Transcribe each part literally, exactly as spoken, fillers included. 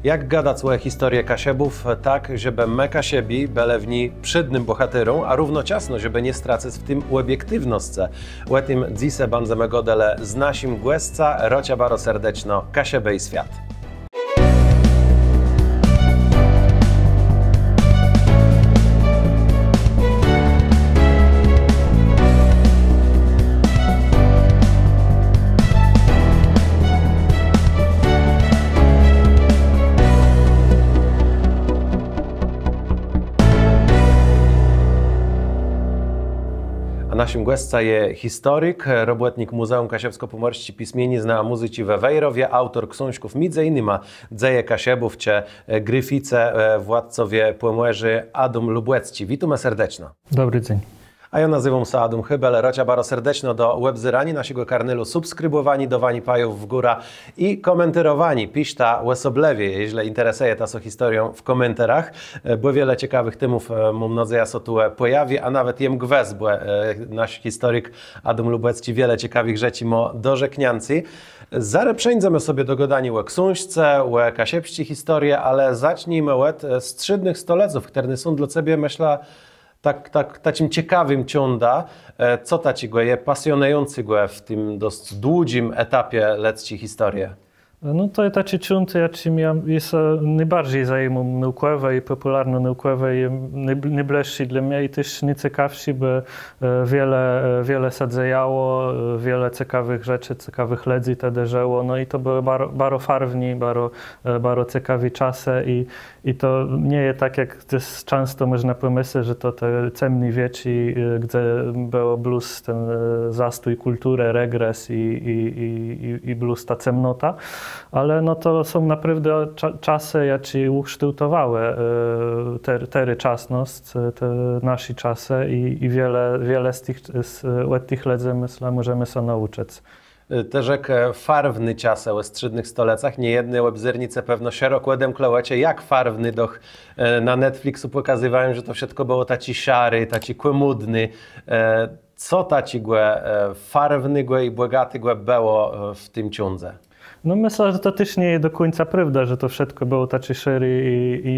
Jak gadac ò historie Kaszëbów tak, żebë më Kaszëbi bëlë w ni przédnym bòhatérã, a równoczasno, żebë nie stracëc w tim òbiektiwnoscë? Ò tim dzysô bãdzemë gôdelë z naszim gòscã, rôczã baro serdeczno, Kaszëbë i Swiat. A naszim gòscã je historik, robòtnik Mùzeùm Kaszëbskò-Pòmòrsczi Pismieniznë a Mùzyczi we Wejrowie, aùtor ksążków midzë jinyma Dzeje Kaszëbów czë, e, Grificë, e, Władcowie Pòmòrzô, Adóm Lubòcczi. Witómë serdeczno. Dobri dzéń. A jô nazéwóm sã Adóm Hébel, rôczã baro serdeczno do òbzéraniô naszégò kanalu, subskribòwaniô, dôwaniô pajów w górã i kòmentérowaniô. Piszta òsoblëwie, jeżlë interesëje ta sã historiô, w kòmentarach, e, bò wiele cekawëch témów, e, móm nôdzejã, sã tu, e, pòjawi, a nawet jem gwës, bò, e, nasz historik Adóm Lubòcczi wiele cekawëch rzeczi mô do rzekniãcô. Zarô przeńdzemë sobie do gôdaniô ò ksążce, ò kaszëbsczi historie, ale zacznijmë òd, e, strzédnëch stoleców, chtërne są dlô cebie, mëszlã, tak, tak, taczim cekawim cządã, e, co taczégò je pasjonëjącégò w tim dosc dłudżim etapie lëdzczi historie? No to je taczi cząd, jaczim jô, jô sã nôbarżi zajimóm, nôùkòwò i pòpùlarno-nôùkòwò, i nôb-, nôblëższi dlô mie i téż nôcekawszi, bò, e, wiele, e, wiele sã dzejało, e, wiele cekawëch rzeczi, cekawëch lëdzy tedë żëło, no i to bëłë baro, baro farwné, baro, e, baro cekawé czasë i I to nie je tak, jak téż czãsto mòżna pòmëslec, że to te cemné wieczi, e, gdze bëło blós ten, e, zastój kùlturë, regres i, i, i, i, i blós ta cemnota. Ale no to są naprôwdã cza-, czasë, jaczé ùsztôłtowałë, e, ter-, terôczasnosc, e, te naszé czasë i, i wiele, wiele z tëch, z, òd tëch lëdzy, mëszlã, mòżemë sã naùczëc. E, të rzekł, e, farwné czasë ò strzédnëch stolecach. Niejedny òbzérnicë pewno szerokò òdemklë òczë, jak farwné, doch, e, na Netflixu pòkazywają, że to wszëtkò bëło taczé szaré, taczé kòmùdné. E, co taczégò, e, farwnégò i bògatégò bëło, e, w tim cządze? No, mëszlã, że to téż nie je do kùńca prôwda, że to wszëtkò bëło taczé szaré i, i,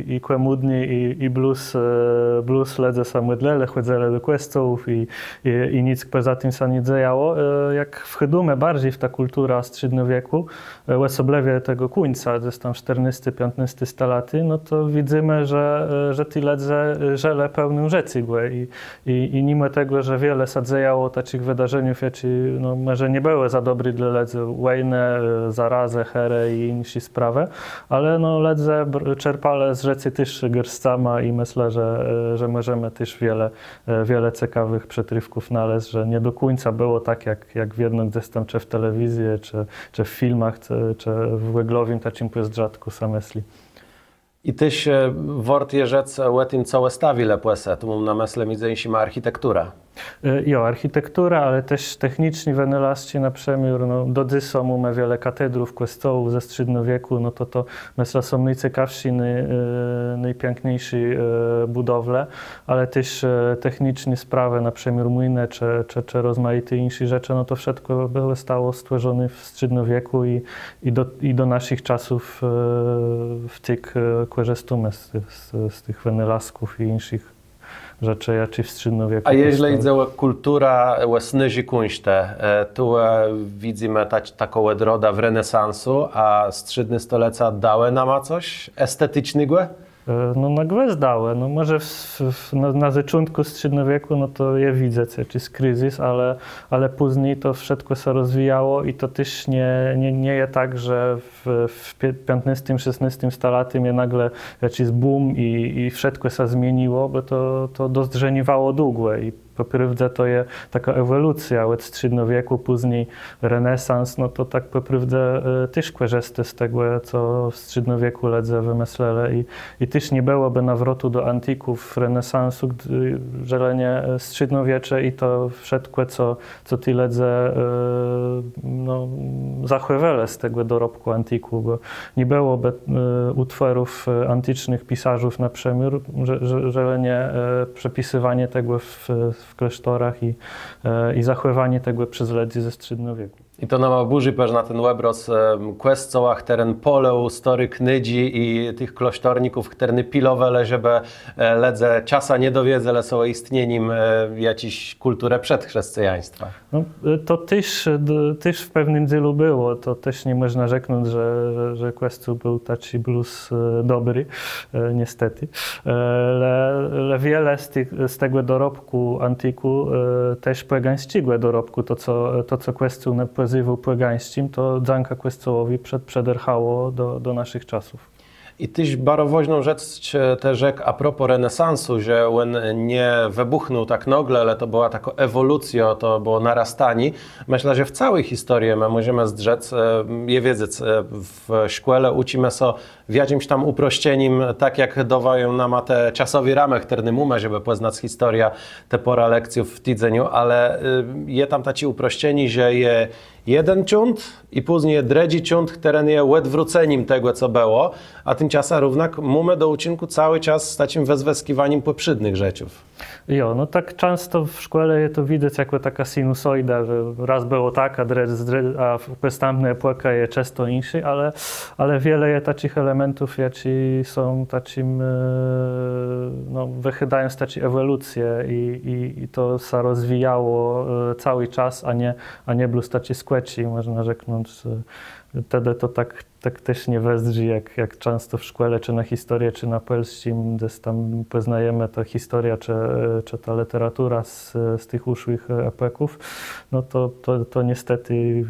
i, i kòmùdné i, i blós, e, blós lëdze sã mòdlëlë, chòdzëlë do kòscołów i, i, i nick pòza tim sã nie dzejało. E, jak wchôdómë barżi w tã kùlturã strzédnowiekù, e, òsoblëwie tegò kùńca, gdzes tam sztërnôsté, piãtnôsté stalaté, no to widzymë, że, e, że ti lëdze, e, żëlë pełnym żëcégò i, i, i nimò tegò, że wiele sã dzejało taczich wëdarzeniów, jaczé, no, mòże nie bëłë za dobré dlô lëdzy, wòjnë, e, zarazë, chërë i jinszé sprawë, ale, no, lëdze br-, czerpelë z żëcô téż gôrscama i mëszlã, że, e, że mòżemë téż wiele, e, wiele cekawëch przëtrôfków nalezc, że nie do kùńca bëło tak, jak, jak wiedno gdzes tam, czë w telewizji, czë, czë w filmach, czë, czë w òglowim taczim pòzdrzatkù sã mësli. I téż, e, wôrt je rzec ò tim, co òstawilë pò se. Tu móm na mëslë midzë jinszima architekturã. E, jo, architektura, ale téż techniczné wënalazczi, na przëmiôr, no, do dzysô mómë wiele katedrów, kòscołów ze strzédnowiekù, no to, to, mëszlã, są nôcekawszé, nô-, e, nôpiãkniészé, e, bùdowle, ale téż, e, techniczné sprawë, na przëmiôr mùjnë, czë, czë, czë rozmajité jinszé rzeczë, no to wszëtkò bëło, òstało stwòrzoné w strzédnowiekù i, i do, i do naszich czasów, e, wcyg, e, kòrzistómë z, z, z tëch wënalazków i jinszich rzeczë, jaczé w strzédnowiekù pòwstałë. A jeżlë jidze ò kùlturã, ò snôżé kùńsztë, e, tu, e, widzymë ta-, taką òdrodã w renesansu, a strzédné stoleca dałë nama cos esteticznégò? E, no, na gwës dałë. No, mòże w, w, na, na zôczątkù strzédnowiekù, no to je widzec jaczis krizys, ale, ale pózni to wszëtkò sã rozwijało i to téż nie, nie, nie je tak, że w, w pie-, piãtnôstim, szesnôstim stalatim je nôgle jaczis boom i, i wszëtkò sã zmieniło, bò to, to dozdrzeniwało długò i pò prôwdze to je takô ewòlucjô òd strzédnowiekù, pózni renesans, no to tak pò prôwdze, e, téż kòrzistô z tegò, co w strzédnowiekù lëdze wëmëslëlë i, i téż nie bëłobë nawrotu do antików, renesansu, gdë-, żelë nié, e, strzédnowiecze i to wszëtkò, co, co ti lëdze, e, no, zachòwelë z tegò dorobkù antikù, bò nie bëłobë, e, ùtwòrów, e, anticznëch pisarzów, na przëmiôr, że, że, żelë nié, e, przepisywanié tegò w, w klôsztorach i, e, i zachòwanié tegò przez lëdzy ze strzédnowiekù. I to nama bùrzë përznã ten òbrôz kòscoła, chtëren pôlił stôré knidżi i tëch klôsztorników, chtërny pilowelë, żebë lëdze czasã nie dowiedzelë sã ò jistnienim jaczis kùlturë przedchrzescëjaństwa. No, to téż, téż w pewnym dzélu bëło. To téż nie mòżna rzeknąc, że, że Kòscół béł taczi blós dobri, niestetë. Le wiele z tegò dorobkù antikù, téż pògańsczégò dorobkù, to co, to, co Kòscół pòzywôł pògańsczim, to dzãka Kòscołowi przedërchało do naszich czasów. I téż baro wôżną rzecz të rzekł a propos renesansu, że òn nie wëbùchnął tak nôgle, ale to bëła takô ewòlucjô, to bëło narastanié. Mëszlã, że w całi historii më mòżemë zdrzec, je wiedzec, w szkòle ùczimë sã w jaczims tam ùproscenim, tak jak dôwają nama te czasowé ramë, chtërne mómë, żebë pòznac historiã, te pôrã lekcjów w tidzeniu, ale je tam taczé ùproscenié, że je jeden cząd i pózni drëdżi cząd, chtëren je òdwrócenim tegò, co bëło, a timczasã równak mómë do ùczinkù całi czas z taczim wëzwëskiwanim pòprzédnëch rzeczów. Jo, no tak czãsto w szkòle je to widzec jakò takô sinusoida, że rôz bëło tak, a pòstãpnô epòka je czãsto jinszô, ale wiele je taczich elementów, jaczé są taczim, no, wëchôdają z taczi ewòlucje i to sã rozwijało całi czas, a nié blós taczé skòczi, mòżna rzeknąc. Tedë to tak téż nie wëzdrzi, jak czãsto w szkòle, czë na historie, czë na pòlsczim, gdzes tam pòznajemë tã historiã, czë tã lëteraturã z tëch ùszłëch epòków. No to niestetë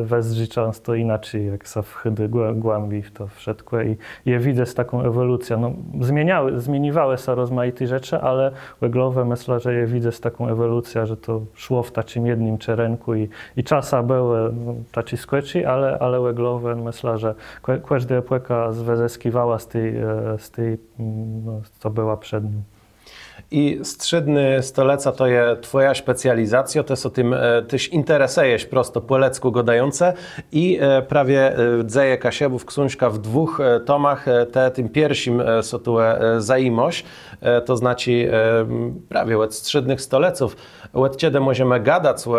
wëzdrzi czãsto jinaczi, jak sã wchôdô głãbi w to wszëtkò i je widzec taką ewòlucjã. No, zmieniwałë sã rozmajité rzeczë, ale òglowò mëszlã, że je widzec taką ewòlucjã, że to szło w taczim jednym czerënkù i czasã bëłë taczé skòczi, ale òglowò mëszlã, że kòżdô epòka wëzwëskiwała z ti, co bëła przed nią. I strzédné stolecé to je twòja specjalizacjô, të sã tim téż interesëjesz prosto pò lëdzkù gôdającë i prawie Dzeje Kaszëbów, ksążka w dwùch tomach, të tim pierszim sã tu zajimôsz, to znaczi prawie òd strzédnëch stoleców. Òd czedë mòżemë gadac ò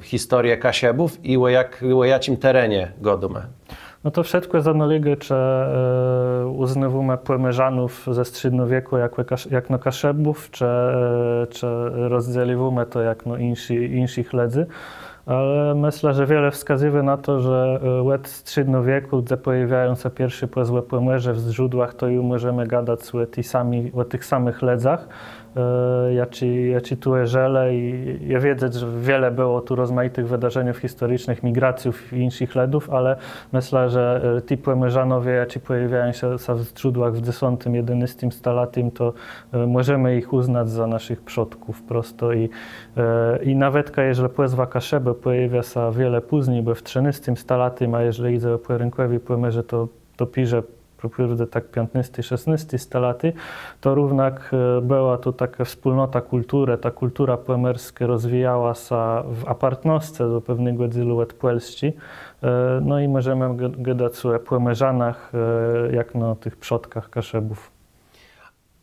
historie Kaszëbów i ò jaczim terenie gôdómë? No to wszëtkò zanôlégô, czë ùznôwómë Pòmòrzanów ze strzédnowiekù jakno Kaszëbów, czë rozdzelëwómë to jakno jinszich lëdzy. Ale mëszlã, że wiele wskazywô na to, że òd strzédnowiekù, gdze pòjôwiają sã pierszé pòzwë Pòmòrzé w zdrzódłach, to ju mòżemë gadac ò tëch samëch lëdzach, jaczi tu żëlë. I je wiedzec, że wiele bëło tu rozmajitëch wëdarzenów historicznëch, migracjów jinszich lëdów, ale mëszlã, że ti Pòmòrzanowie, jaczi pòjôwiają sã w zdrzódłach w dzesątim, jednôstim stalatim, to mòżemë jich ùznac za naszich przodków prosto. I nawetka jeżlë pòzwa Kaszëbë pòjôwiô sã wiele pózni, bò w trzënôstim stalatim, a jeżlë jidze ò pòrénkòwé Pòmòrzé, to dopiérze prawie tak piãtnôsti, szesnôsti stalatim, to równak bëła tu takô wspólnota kùlturë, ta kùltura pòmòrskô rozwijała sã w apartnoscë do pewnégò dzélu òd Pòlsczi. No i mòżemë gadac ò Pòmòrzanach jakno tëch przodkach Kaszëbów.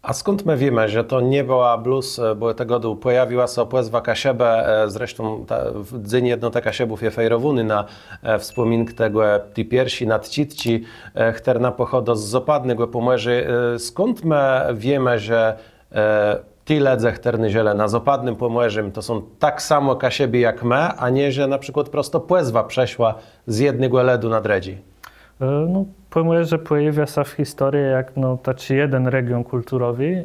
A skąd më wiémë, że to nie bëła blós, bò tegò dnia pòjawiła sã pòzwa Kaszëbë, zresztą Dzéń Jednotë Kaszëbów je fejrowóny na wspòmink tegò, ti pierszi nadczidczi, chtërna pòchôdô z zôpadnégò Pòmòrzô. Skąd më wiémë, że ti lëdze, chtërny żëlë na zôpadnym Pòmòrzim, to są tak samò Kaszëbi jak më, a nié, że na przikłôd prosto pòzwa przeszła z jednégò lëdu na drëdżi? No, Pòmòrzé pòjôwiô sã w historii jakno taczi jeden region kùlturowi.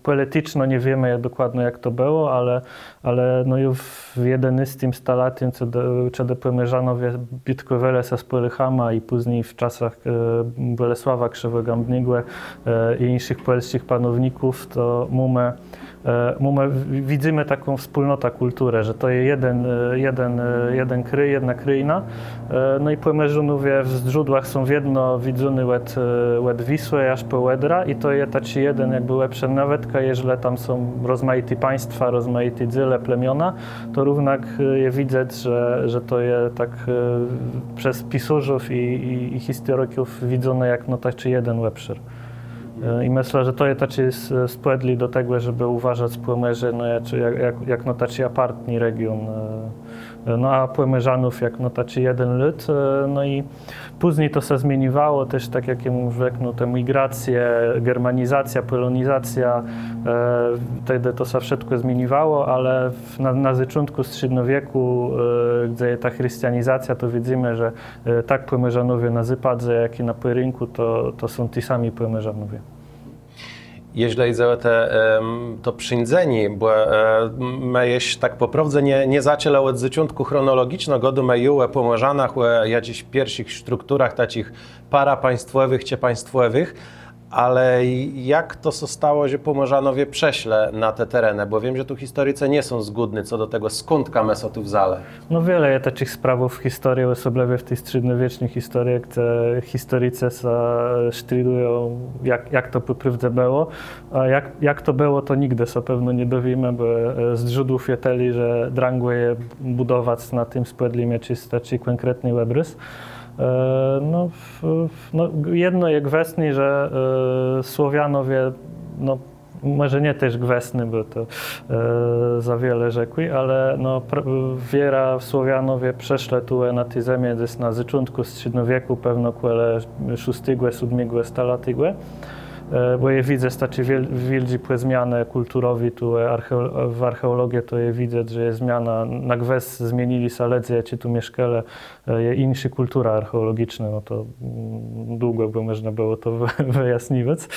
Pòliticzno nie wiémë dokładno, jak to bëło, ale no ju w jednôstim stalatim, czedë Pòmòrzanowie bitkòwelë sã z Pòlôchama i pózni w czasach Bòlesława Krzëwògãbnégò i jinszich pòlsczich panowników, to mómë mómë, widzymë taką wspólnotã kùlturë, że to je jeden, jeden krôj, jedna krôjna. No i Pòmòrzanowie w zdrzódłach są wiedno widzóny òd Wisłë jaż pò Òdrã i to je taczi jeden jakbë òbszér, nawetka jeżlë tam są rozmajité państwa, rozmajité dzéle, plemiona, to równak je widzec, że to je tak przez pisarzów i historików widzóné jakno taczi jeden òbszér. I mëszlã, że to je taczi spòdlé do tegò, żebë ùwôżac Pòmòrzé jakno taczi apartny region No a Pòmòrzanów jakno taczi jeden lud, e, no i pózni to sã zmieniwało, téż tak jak jem rzekł, no, te migracje, germanizacjô, pòlonizacjô, e, tedë to sã wszëtkò zmieniwało, ale w, na, na zôczątkù strzédnowiekù, e, gdze je ta christianizacjô, to widzymë, że, e, tak Pòmòrzanowie na zôpadze, jak i na pòrénkù, to, to są ti sami Pòmòrzanowie. Jeżlë jidze ò te, em, to przińdzenié, bò, e, më jesz tak pò prôwdze nie, nie zaczãlë òd zôczątkù chronologiczno, gôdómë ju ò Pòmòrzanach, ò jaczichs pierszich strukturach taczich parapaństwòwëch czë państwòwëch, ale jak to sã stało, że Pòmòrzanowie przëszlë na te terenë? Bò wiém, że tu historicë nie są zgódny co do tegò, skądka më sã tu wzãlë. No wiele je taczich sprawów w historie, òsoblëwie w ti strzédnowieczny historie, gdze historicë sã sztridëją, jak, jak to pò prôwdze bëło. A jak, jak to bëło, to nigdë sã pewno nie dowiémë, bò, e, zdrzódłów je tëli, że drãgò je bùdowac na tim spòdlim jaczis taczi kònkretny òbrôz. E, no, w, w, no, jedno je gwësné, że, e, Słowianowie, no, mòże nié téż gwësné, bò to, e, za wiele rzekłé, ale no, pr-, wierã Słowianowie przëszlë tu na ti zemi dzes na zôczątkù strzédnowiekù, pewno kòle szóstégò, sódmégò stalatégò. E, bò je widzec taczé wiôl-, wiôldżé pòzmianë kùlturowi, tu, e, archeò-, w archeòlogii to je widzec, że je zmiana, na gwës zmienilë sã lëdze, jaczi tu mieszkelë, e, je jinszô kùltura archeòlogicznô, no to, mm, długò bë mòżna bëło to wë-, wëjasniwac.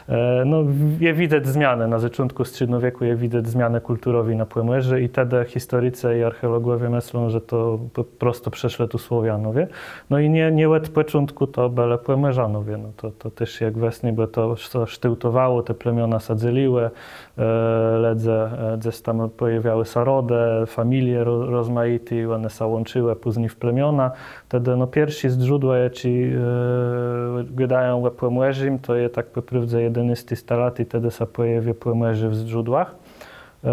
E, no, w-, je widzec zmianë, na zôczątkù strzédnowiekù je widzec zmianë kùlturowé na Pòmòrzu i tedë historicë i archeòlogòwie mëszlą, że to pò prostu przëszlë tu Słowianowie. No i nié, nié òd pòczątkù to bëlë Pòmòrzanowie, no to, to téż je gwësné, bò to, to sztôłtowało, te plemiona sã dzeliłë, e, lëdze, e, dzes tam pòjôwiałë sã rodë, familie ro-, rozmajité, òne sã łączëłë pózni w plemiona. Tedë, no, pierszé zdrzódła, jaczé, e, gôdają ò Pòmòrzim, to je tak pò prôwdze jednôsté stalaté, tedë sã pòjôwiô Pòmòrzé w zdrzódłach. E,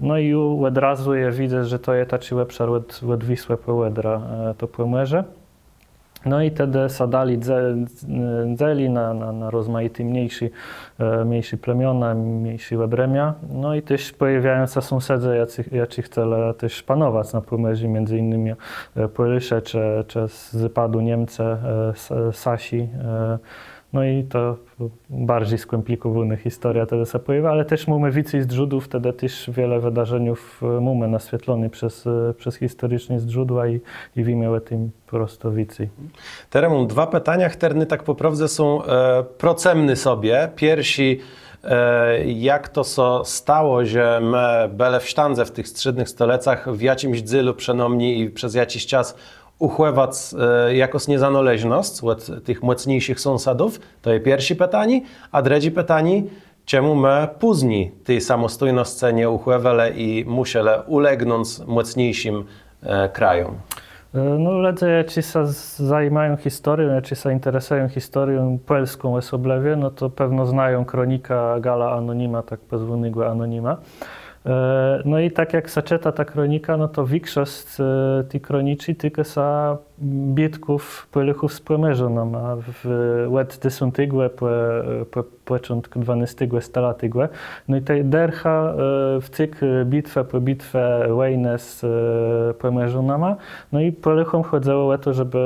no i ju òd razu je widzec, że to je taczi òbszar òd, òd Wisłë pò Òdrã, e, to Pòmòrzé. No i tedë sã dali dze-, dzeli na, na, na rozmajité mniészé, e, mniészé plemiona, mniészé òbrëmia. No i téż pòjôwiają sã sąsedze, jaczi, jaczi chcelë téż panowac na Pòmòrzim, midzë jinyma, e, Pòlôsze, czë, czë z zôpadu Niemcë, e, S-, Sasi, e, no i to barżi skòmplikòwónô historiô tedë sã pòjôwiô, ale téż mómë wicy zdrzódłów, tedë téż wiele wëdarzeniów, e, mómë naswietlóné przez, e, przez historiczné zdrzódła i, i wiémë ò tim prosto wicy. Terô móm dwa pitania, chtërne tak pò prôwdze są, e, procëmné sobie. Pierszé, e, jak to sã stało, że më bëlë w sztãdze w tëch strzédnëch stolecach w jaczims dzélu przënômni i przez jaczis czas ùchòwac, e, jakąs niezanôleżnosc òd tëch mòcniészich sąsadów? To je pierszé pitanié. A drëdżé pitanié, czemù më pózni ti samòstójnoscë nie ùchòwelë i mùszelë ùlegnąc mòcniészim, e, krajóm? E, no, lëdze, jaczi sã z-, zajimają historią, jaczi sã jinteresëją historią pòlską òsoblëwie, no to pewno znają kronikã Gala Anonima, tak pòzwónégò Anonima. E, no i tak jak sã czëta tã kronikã, no to wikszosc, e, ti kroniczi tikô sã bitków Pòlôchów z Pòmòrzanama w, òd dzesątégò pò, pò pòczątk dwanôstégò stalatégò. No i tej dërcha, e, wcyg, e, bitwã pò bitwie, wòjnã z, e, Pòmòrzanama. No i Pòlôchóm chòdzëło ò to, żebë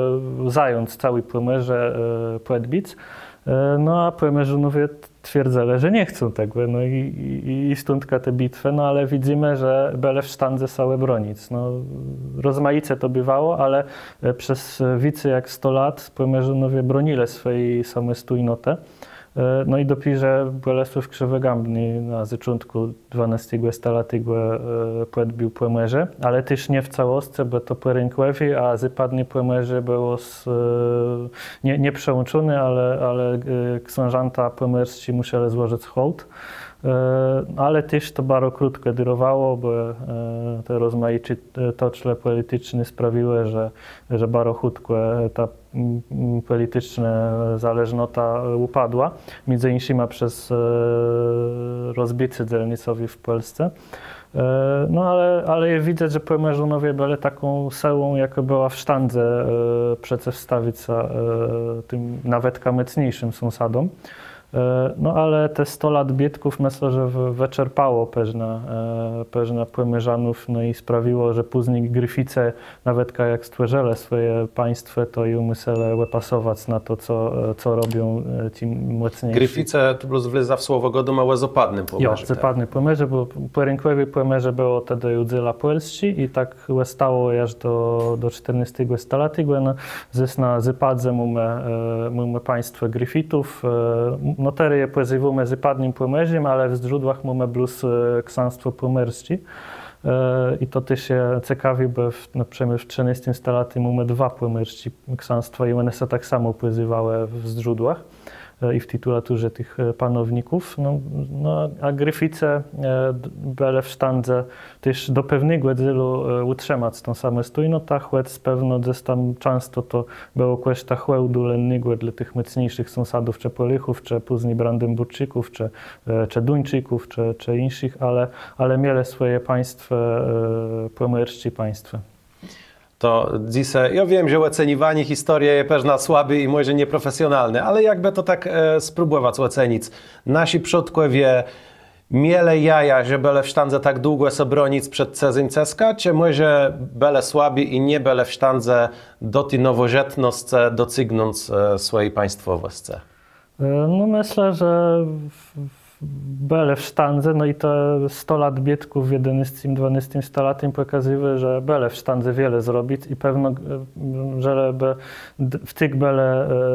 zając całé Pòmòrzé, e, pòdbic. E, no a Pòmòrzanowie twierdzëlë, że nie chcą tegò, no i, i, i stądka te bitwë, no ale widzymë, że bëlë w sztãdze sã òbronic. No, rozmajice to biwało, ale, e, przez wicy jak sto lat Pòmòrzanowie bronilë swòji samòstójnotë. E, no i dopiérze Bòlesłôw Krzëwògãbny na zôczątkù dwanôstégò stalatégò, e, pòdbił Pòmòrzé, ale téż nié w całoscë, bò to pòrénkòwé, a zôpadné Pòmòrzé bëło z, e, nie, nie przëłączoné, ale, ale, e, ksążãta pòmòrsczi mùszelë złożëc hòłd. E, ale téż to baro krótkò dérowało, bò, e, te rozmajiczé, e, tochle pòliticzné sprawiłë, że, że baro chùtkò, e, ta, mm, mm, pòliticznô zależnota, e, ùpadła. Midzë jinszima przez, e, rozbicé dzelnicowé w Pòlsce. E, no ale, ale je widzec, że Pòmòrzanowie bëlë taką sëłą, jakô bëła w sztãdze, e, przecëwstawic sã, e, tim nawetka mòcniészim sąsadóm. E, No ale te sto lat biôtków, mëszlã, że w- wëczerpało përznã, e, përznã Pòmòrzanów, no i sprawiło, że pózni Griffithsë, nawetka jak stwòrzëlë swòje państwò, to ju mùszelë òpasowac na to, co, e, co robią, e, ti mòcniészi. Griffithsë, tu blós wlezã w słowò, gôdómë ò zôpadnym Pòmòrzu, tak? Zôpadné Pòmòrzé, bò pòrénkòwé Pòmòrzé bëło tedë ju dzélã Pòlsczi i tak òstało jaż do, do sztërnôstégò stalatégò. No, dzys na zôpadze mómë, e, mómë państwò Griffithów. E, no terô je pòzywómë Zôpadnym Pòmòrzim, ale w zdrzódłach mómë blós, e, ksãstwò pòmòrsczé. E, i to téż je cekawi, bò w, na przëmiôr w trzënôstim stalatim mómë dwa pòmòrsczé ksãstwa i òne sã tak samò pòzywałë w zdrzódłach, e, i w titulaturze tëch, e, panowników. No, no, a Griffithsë, e, d- bëlë w sztãdze téż do pewnégò dzélu, e, ùtrzëmac tã samòstójnosc, chòc pewno dzys tam czãsto to bëło kòsztã hòłdu lennégò dlô tëch mòcniészich sąsadów, czë Pòlôchów, czë pózni Brandembùrczików, czë, e, czë Duńczików, czë, czë jinszich, ale, ale mielë swòje państwò, e, pòmòrsczé państwò. To dzysô, jô wiém, że òceniwanié historie je përznã słabé i mòże nieprofesjonalné, ale jakbë to tak, e, spróbòwac òcenic. Naszi przodkòwie mielë jaja, że bëlë w sztãdze tak długò sã bronic przed cëzym cëskã, czë mòże bëlë słabi i nie bëlë w sztãdze do ti nowòrzécznoscë docygnąc, e, swòji państwòwòscë? E, No mëszlã, że w- w- bëlë w sztãdze, no i te sto lat biôtków w jednôstim, dwanôstim stalatim pòkazywô, że bëlë w sztãdze wiele zrobic i pewno, e, żelë bë d- wcyg bëlë,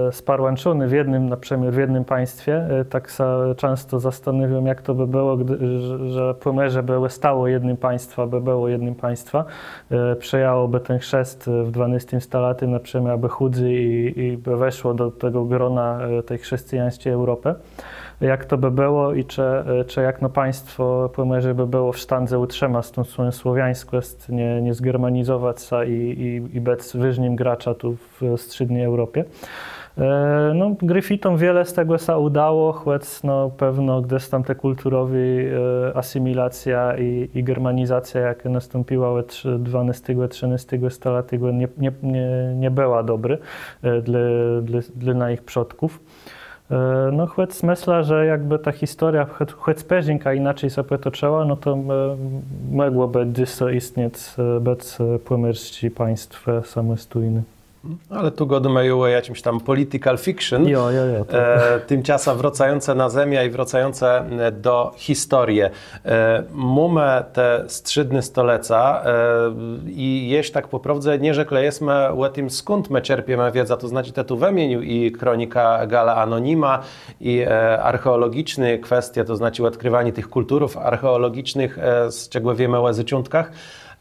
e, sparłãczony w jednym, na przëmiôr w jednym państwie, e, tak sã czãsto zastanôwióm, jak to bë bëło, gdy, że, że Pòmòrzé bë òstało jednym państwã, bë bëło jednym państwã, e, przëjãło bë ten chrzest w dwanôstim stalatim, na przëmiôr, bë chùdzy i, i bë weszło do tegò grona, e, ti chrzescëjańsczi Eùropë. Jak to bë bëło i czë, e, czë jakno państwò Pòmòrzé bë bëło w sztãdze ùtrzëmac tã swòją słowiańskòsc, nie, nie zgermanizowac sã i, i, i bëc wôżnym graczã tu w strzédny Eùropie. E, No, Griffithóm wiele z tegò sã ùdało, chòc, no, pewno gdzes tam te kùlturowé, e, asymilacjô i, i germanizacjô, jakô nastąpiła òd trz- dwanôstégò, trzënôstégò stalatigò, nie, nie, nie, nie bëła dobrô, e, dlô, dlô, dlô najich przodków. E, No, chòc mëszlã, że jakbë ta historiô, chòc, chòc përzinkã jinaczi sã pòtoczëła, no to, e, mògłobë dzysô jistniec, e, bëc, e, pòmòrsczé państwò samòstójné. Ale tu gôdómë ju ò jaczims tam political fiction. Jo, jo, jo, to E, timczasã wrôcającë na zemiã i wrôcającë, e, do historie. E, mómë te strzédné stoleca, e, i jesz tak pò prôwdze nie rzeklë jesmë ò tim, skąd më czerpiemë wiedzã, to znaczi, të tu wëmienił i kronika Galla Anonyma, i, e, archeòlogiczné kwestie, to znaczi òdkriwanié tëch kùlturów archeòlogicznëch, e, z czegò wiémë ò zôczątkach.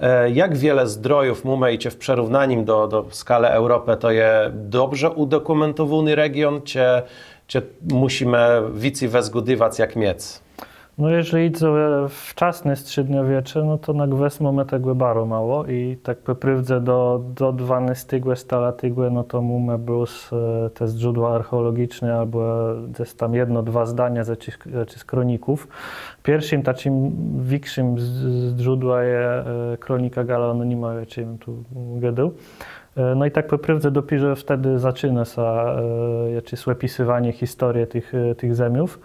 E, jak wiele zdrojów mómë i czë w przërównanim do, do skalë Eùropë to je dobrze ùdokùmentowóny region, czë, czë mùszimë wicy wëzgôdiwac jak miec? No, jeżlë jidze ò wczasné strzédniowiécze, no to na gwës mómë tegò baro mało i tak pò prôwdze do, do dwanôstégò stalatigò, no to mómë blós, e, te zdrzódła archeòlogiczné abò gdzes tam jedno, dwa zdania z jaczich, z jaczich kroników. Pierszim taczim wikszim z- zdrzódłã je, e, kronika Galla Anonyma, ò jaczim jem tu gôdôł. E, No i tak pò prôwdze dopiérze wtedë zaczinô sã, e, jaczés òpisywanié historie tëch, e, tëch zemiów.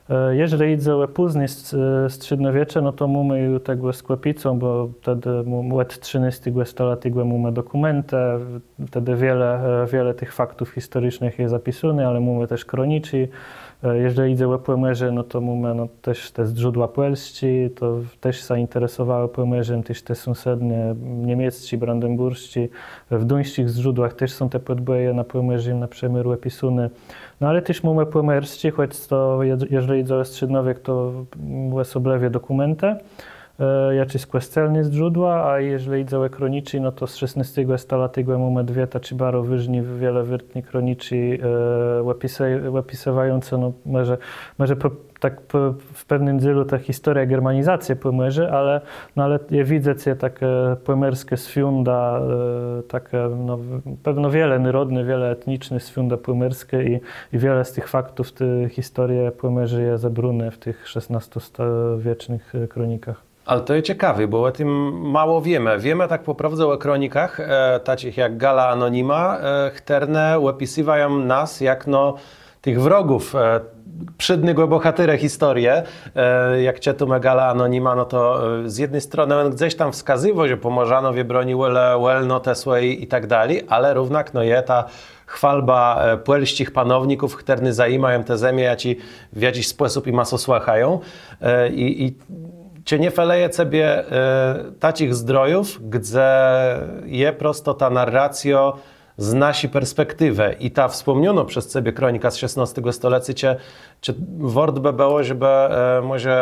E, Jeżlë jidze ò pózné s- e, strzédniowiécze, no to mómë ju tegò skòpicą, bò tedë móm- òd trzënôstégò stalatigò mómë dokùmentë, tedë wiele, e, wiele tëch faktów historicznëch je zapisóné, ale mómë téż kroniczi. E, Jeżlë jidze ò Pòmòrzé, no to mómë, no, téż te zdrzódła pòlsczé, to téż zajinteresowałë Pòmòrzem, téż te sąsedné, niemiecczé, brandembùrsczé. W duńsczich zdrzódłach téż są te pòdbòje na Pòmòrzim, na przëmiôr, òpisóné. No ale téż mómë pòmòrsczé, chòc to, je- jeżlë jidze ò strzédnowiek, to, mm, òsoblëwé dokùmentë. E, jaczés kòscelné zdrzódła, a jeżlë jidze ò kroniczi, no to z szesnôstégò stalatigò mómë dwie taczé baro wôżné, wiele wôrtné kroniczi, e, òpisë- òpisëwającé, no, mòże, mòże pò- tak pò- w pewnym dzélu ta historiô germanizacje Pòmòrza, ale, no, ale je widzec, że taczé pòmòrsczé swiąda, e, taczé, no, w- pewno wielonarodné, wieloetniczné swiąda pòmòrsczé i, i wiele z tëch faktów, ti historie Pòmòrza je zebróné w tëch szesnôstowiecznëch, e, kronikach. Ale to je cekawé, bò ò tim mało wiémë. Wiémë tak pò prôwdze ò kronikach, e, taczich jak Galla Anonyma, e, chtërne òpisëwają nas jakno tëch wrogów, e, przédnégò bòhatera historie, e, jak czëtómë Gala Anonima, no to, e, z jedny stronë òn gdzes tam wskazywôł, że Pòmòrzanowie bronilë wòlnotë swòji i tak dali, ale równak, no, je ta chwalba, e, pòlsczich panowników, chtërny zajimają te zemie, jaczi w jaczis spòsób jima sã òsłëchają. E, i, i czë nie felëje cebie, e, taczich zdrojów, gdze je prosto ta narracjô z naszi perspektiwë i ta wspòmnionô przez cebie kronika z szesnôstégò stolecô, czë, czë wôrt bë bëło, żebë, e, mòże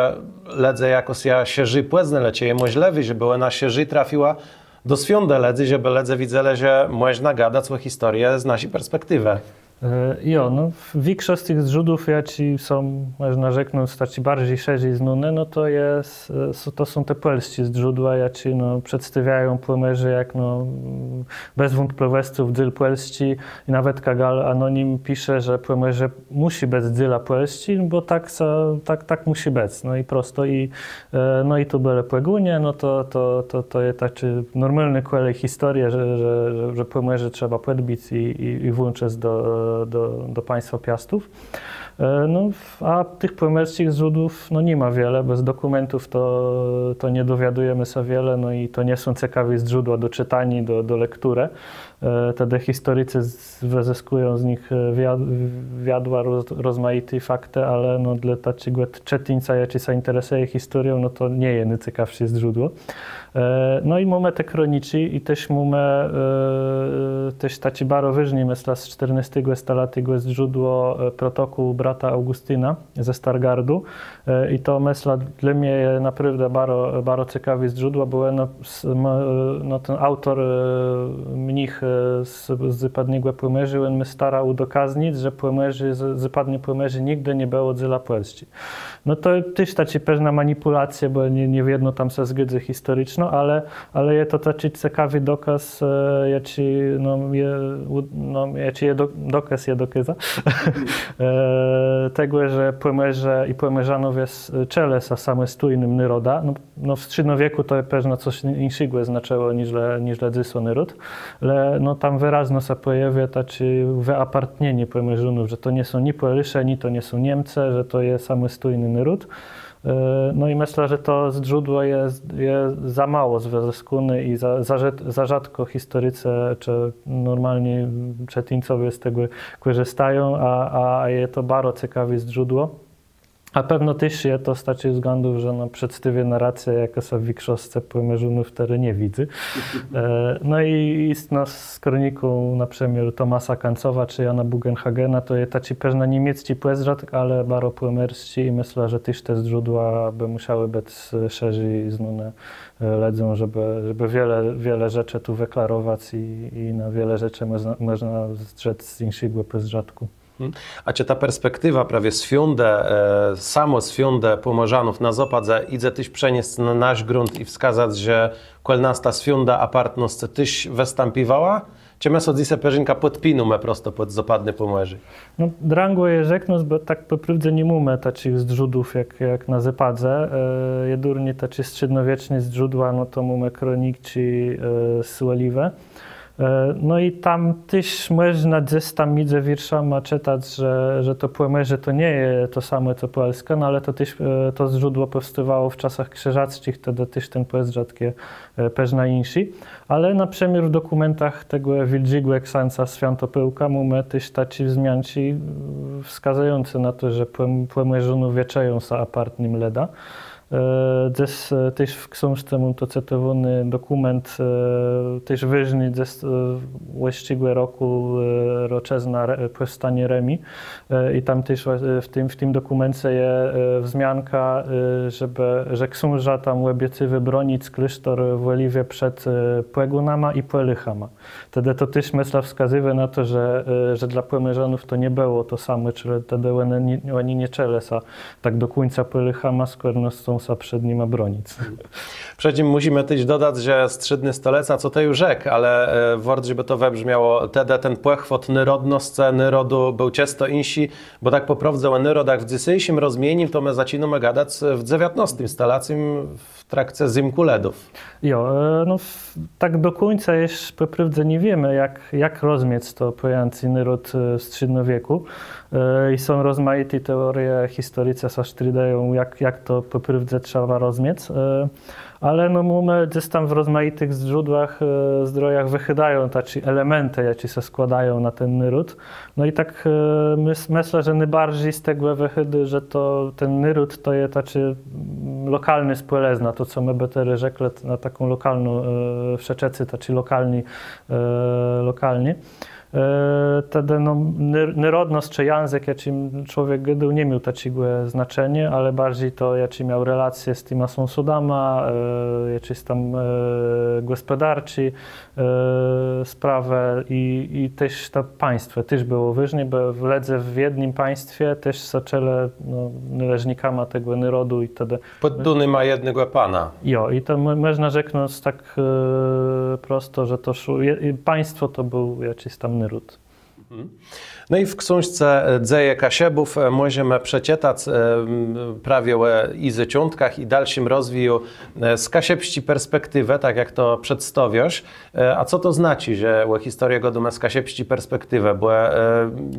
lëdze jakòs jã szerzi pòznelë, czë je mòżlëwé, żebë òna szerzi trafiła do swiądë lëdzy, żebë lëdze widzelë, że mòżna gadac ò historie z naszi perspektiwë. E, jo, no, w-, wikszosc tëch zdrzódłów, jaczé są, mòżna rzeknąc, taczé barżi szerzi znóné, no to je, e, s-, to są te pòlsczé zdrzódła, jaczé, no, przedstôwiają Pòmòrzé jak, no, mm, bez wątplëwòsców dzél Pòlsczi i nawetka Gall Anonim pisze, że Pòmòrzé mùszi bëc dzélã Pòlsczi, bò tak sã, tak, tak mùszi bëc. No i prosto i, e, no i tu bëlë Pògónie, no to, to, to, to je taczé normalné kòle historie, że, że, że, że Pòmòrzé trzeba pòdbic i, i, i włączëc do, do, do państwa Piastów. E, no, a tëch pòmòrsczich zdrzódłów, no, ni ma wiele, bò z dokùmentów to, to nie dowiadëjemë sã wiele, no i to nie są cekawé zdrzódła do czëtaniô, do, do lekturë. E, tedë historicë z-, wëzëskùją z nich, e, wia-, wiadła, roz-, rozmajité faktë, ale, no, dlô taczégò czëtińca, jaczi sã interesëje historią, no to nie je nôcekawszé zdrzódło. E, no i mómë te kroniczi i téż mómë, e, téż taczé baro wôżné, mëszlã, z sztërnôstégò stalatégò zdrzódło, e, protokół brata Augùstina ze Stargardu. E, i to, mëszlã, dlô mie je naprôwdã baro, baro cekawé zdrzódło, bò, no, s-, m-, no, ten aùtór, e, mnich, e, z, z zôpadnégò Pòmòrzô, òn mô starã ùdokaznic, że Pòmòrzé, z-, zôpadné Pòmòrzé nigdë nie bëło dzélã Pòlsczi. No to téż taczé pewné manipùlacje, bò nie, nie wiedno tam sã zgôdzô historiczno, ale, ale je to taczi cekawi dokôz, e, jaczi, no, je, ù-, no, jaczi je do-, dokôz, je dokôzã, e, tegò, że Pòmòrzé i Pòmòrzanowie s-, czëlë sã samòstójnym nôrodã. No, no, w strzédnowiekù to pewno cos jinszégò znaczëło niżle, niżle dzysô nôród. Le, no, tam wërazno sã pòjôwiô taczé wëapartnienié Pòmòrzónów, że to nie są ni Pòlôszë, ni to nie są Niemcë, że to je samòstójny nôród. E, no i mëszlã, że to zdrzódło je, je za mało wëzëskóné i za, za rzôd-, za rzôdkò historicë czë normalny czëtińcowie z tegò kòrzëstają, a, a je to baro cekawé zdrzódło. A pewno téż je to z taczich wzglãdów, że, no, przedstôwiô narracjã, jakô sã w wikszoscë Pòmòrzónów terô nie widzy. E, no i jistno z kroniką na przëmiôr Tomasa Kantzowa czë Jana Bugenhagena, to je taczi pewno niemiecczi pòzdrzatk, ale baro pòmòrsczi i mëszlã, że téż te zdrzódła bë mùszałë bëc, e, szerzi znóné, e, lëdzóm, żebë, żebë wiele, wiele rzeczi tu wëklarowac i, i na wiele rzeczi mòżna, mòżna zdrzec z jinszégò pòzdrzatkù. Mhm. A czë ta perspektiwa prawie swiądë, e, samòswiądë Pòmòrzanów na Zôpadze jidze téż przeniesc na nasz grunt i wskazac, że kòl nas ta swiąda apartnoscë téż wëstãpiwała? Czë më so dzysô përzinkã pòdpinómë prosto pòd Zôpadné Pòmòrzé? No, drãgò je rzeknąc, bò tak pò prôwdze ni mómë taczich zdrzódłów jak, jak na Zôpadze. E, jedurnie taczé strzédnowieczné zdrzódła, no to mómë kroniczi, e, z Òliwë. E, no i tam téż mòżna gdzes tam midzë wiérzama czëtac, że, że to Pòmòrzé to nie je to samò co Pòlskô, no ale to téż, e, to zdrzódło pòwstôwało w czasach krzëżacczich, tedë téż ten pòzdrzatk je, e, pewno jinszi. Ale na przëmiôr w dokùmentach tegò wiôldżégò ksãca Swiãtopôłka mómë téż taczé wzmianczi, e, wskazëjącé na to, że Pòm-, Pòmòrzónów wikszëją sã apartnym lëdã. E, dzes, e, téż w ksążce móm to cytowóny dokùment, e, téż wôżny dzes, e, òbëczégò rokù, e, roczëzna Re-, pòwstaniô Rëmi. E, i tam téż wła-, e, w tim, w tim dokùmence je, e, wzmianka, e, żebë, że ksążã tam òbiecywô bronic klôsztór w Òliwie przed, e, Pògónama i Pòlôchama. Tedë to téż, mëszlã, wskazywô na to, że, e, że dlô Pòmòrzanów to nie bëło to samò, czëlë tedë òni nie, òni nie czëlë sã tak do kùńca Pòlôchama, skòrno z tą sã przed nima bronic. Przë tim mùszimë téż dodac, że strzédné stolecé, co të ju rzekł, ale e, wôrt, żebë to wëbrzmiało, tedë ten pòchwôt nôrodnoscë, nôrodu béł czësto jinszi, bò tak pò prôwdze ò nôrodach w dzysészim rozmienim to më zaczinómë gadac w dzewiãtnôstim stolecym w trakce Zymkù Lëdów. Jo, e, no w, tak do kùńca jesz pò prôwdze nie wiémë, jak, jak rozmiec to pòjãcé nôród e, w strzédnowiekù. E, I są rozmajité teorie, historicë sã sztridëją, jak, jak to pò prôwdze trzeba rozmiec. E, ale no mómë gdzes tam w rozmajitëch zdrzódłach, e, zdrojach wëchôdają taczé elementë, jaczé sã skłôdają na ten nôród. No i tak e, mës, mëszlã, że nôbarżi z tegò wëchôdô, że to ten nôród to je taczé mm, lokalné spòlëzna, to co më bë terô rzeklë na taką lokalną e, wszëtcë taczé lokalné, e, lokalné. E, tedë no, nôr- nôrodnosc czë jãzëk, jaczim człowiek gôdôł, nie miôł taczégò znaczeniô, ale barżi to, jaczé miôł relacje z tima sąsadama, e, jaczés tam e, gòspòdarczé e, sprawë i, i téż to państwò téż bëło wôżné, bò w- lëdze w jednym państwie téż sã czëlë no, nôleżnikama tegò nôrodu i tedë Pòddónyma jednégò pana. Jo, i to mò- mòżna rzeknąc tak e, prosto, że to szło, je- i państwò to béł jaczis tam nôród. No i w ksążce e, Dzeje Kaszëbów e, mòżemë przeczëtac e, m, prawie ò i zôczątkach, i dalszim rozwiju e, z kaszëbsczi perspektiwë, tak jak to przedstôwiôsz. E, A co to znaczi, że ò historie gôdómë z kaszëbsczi perspektiwë? Bò e,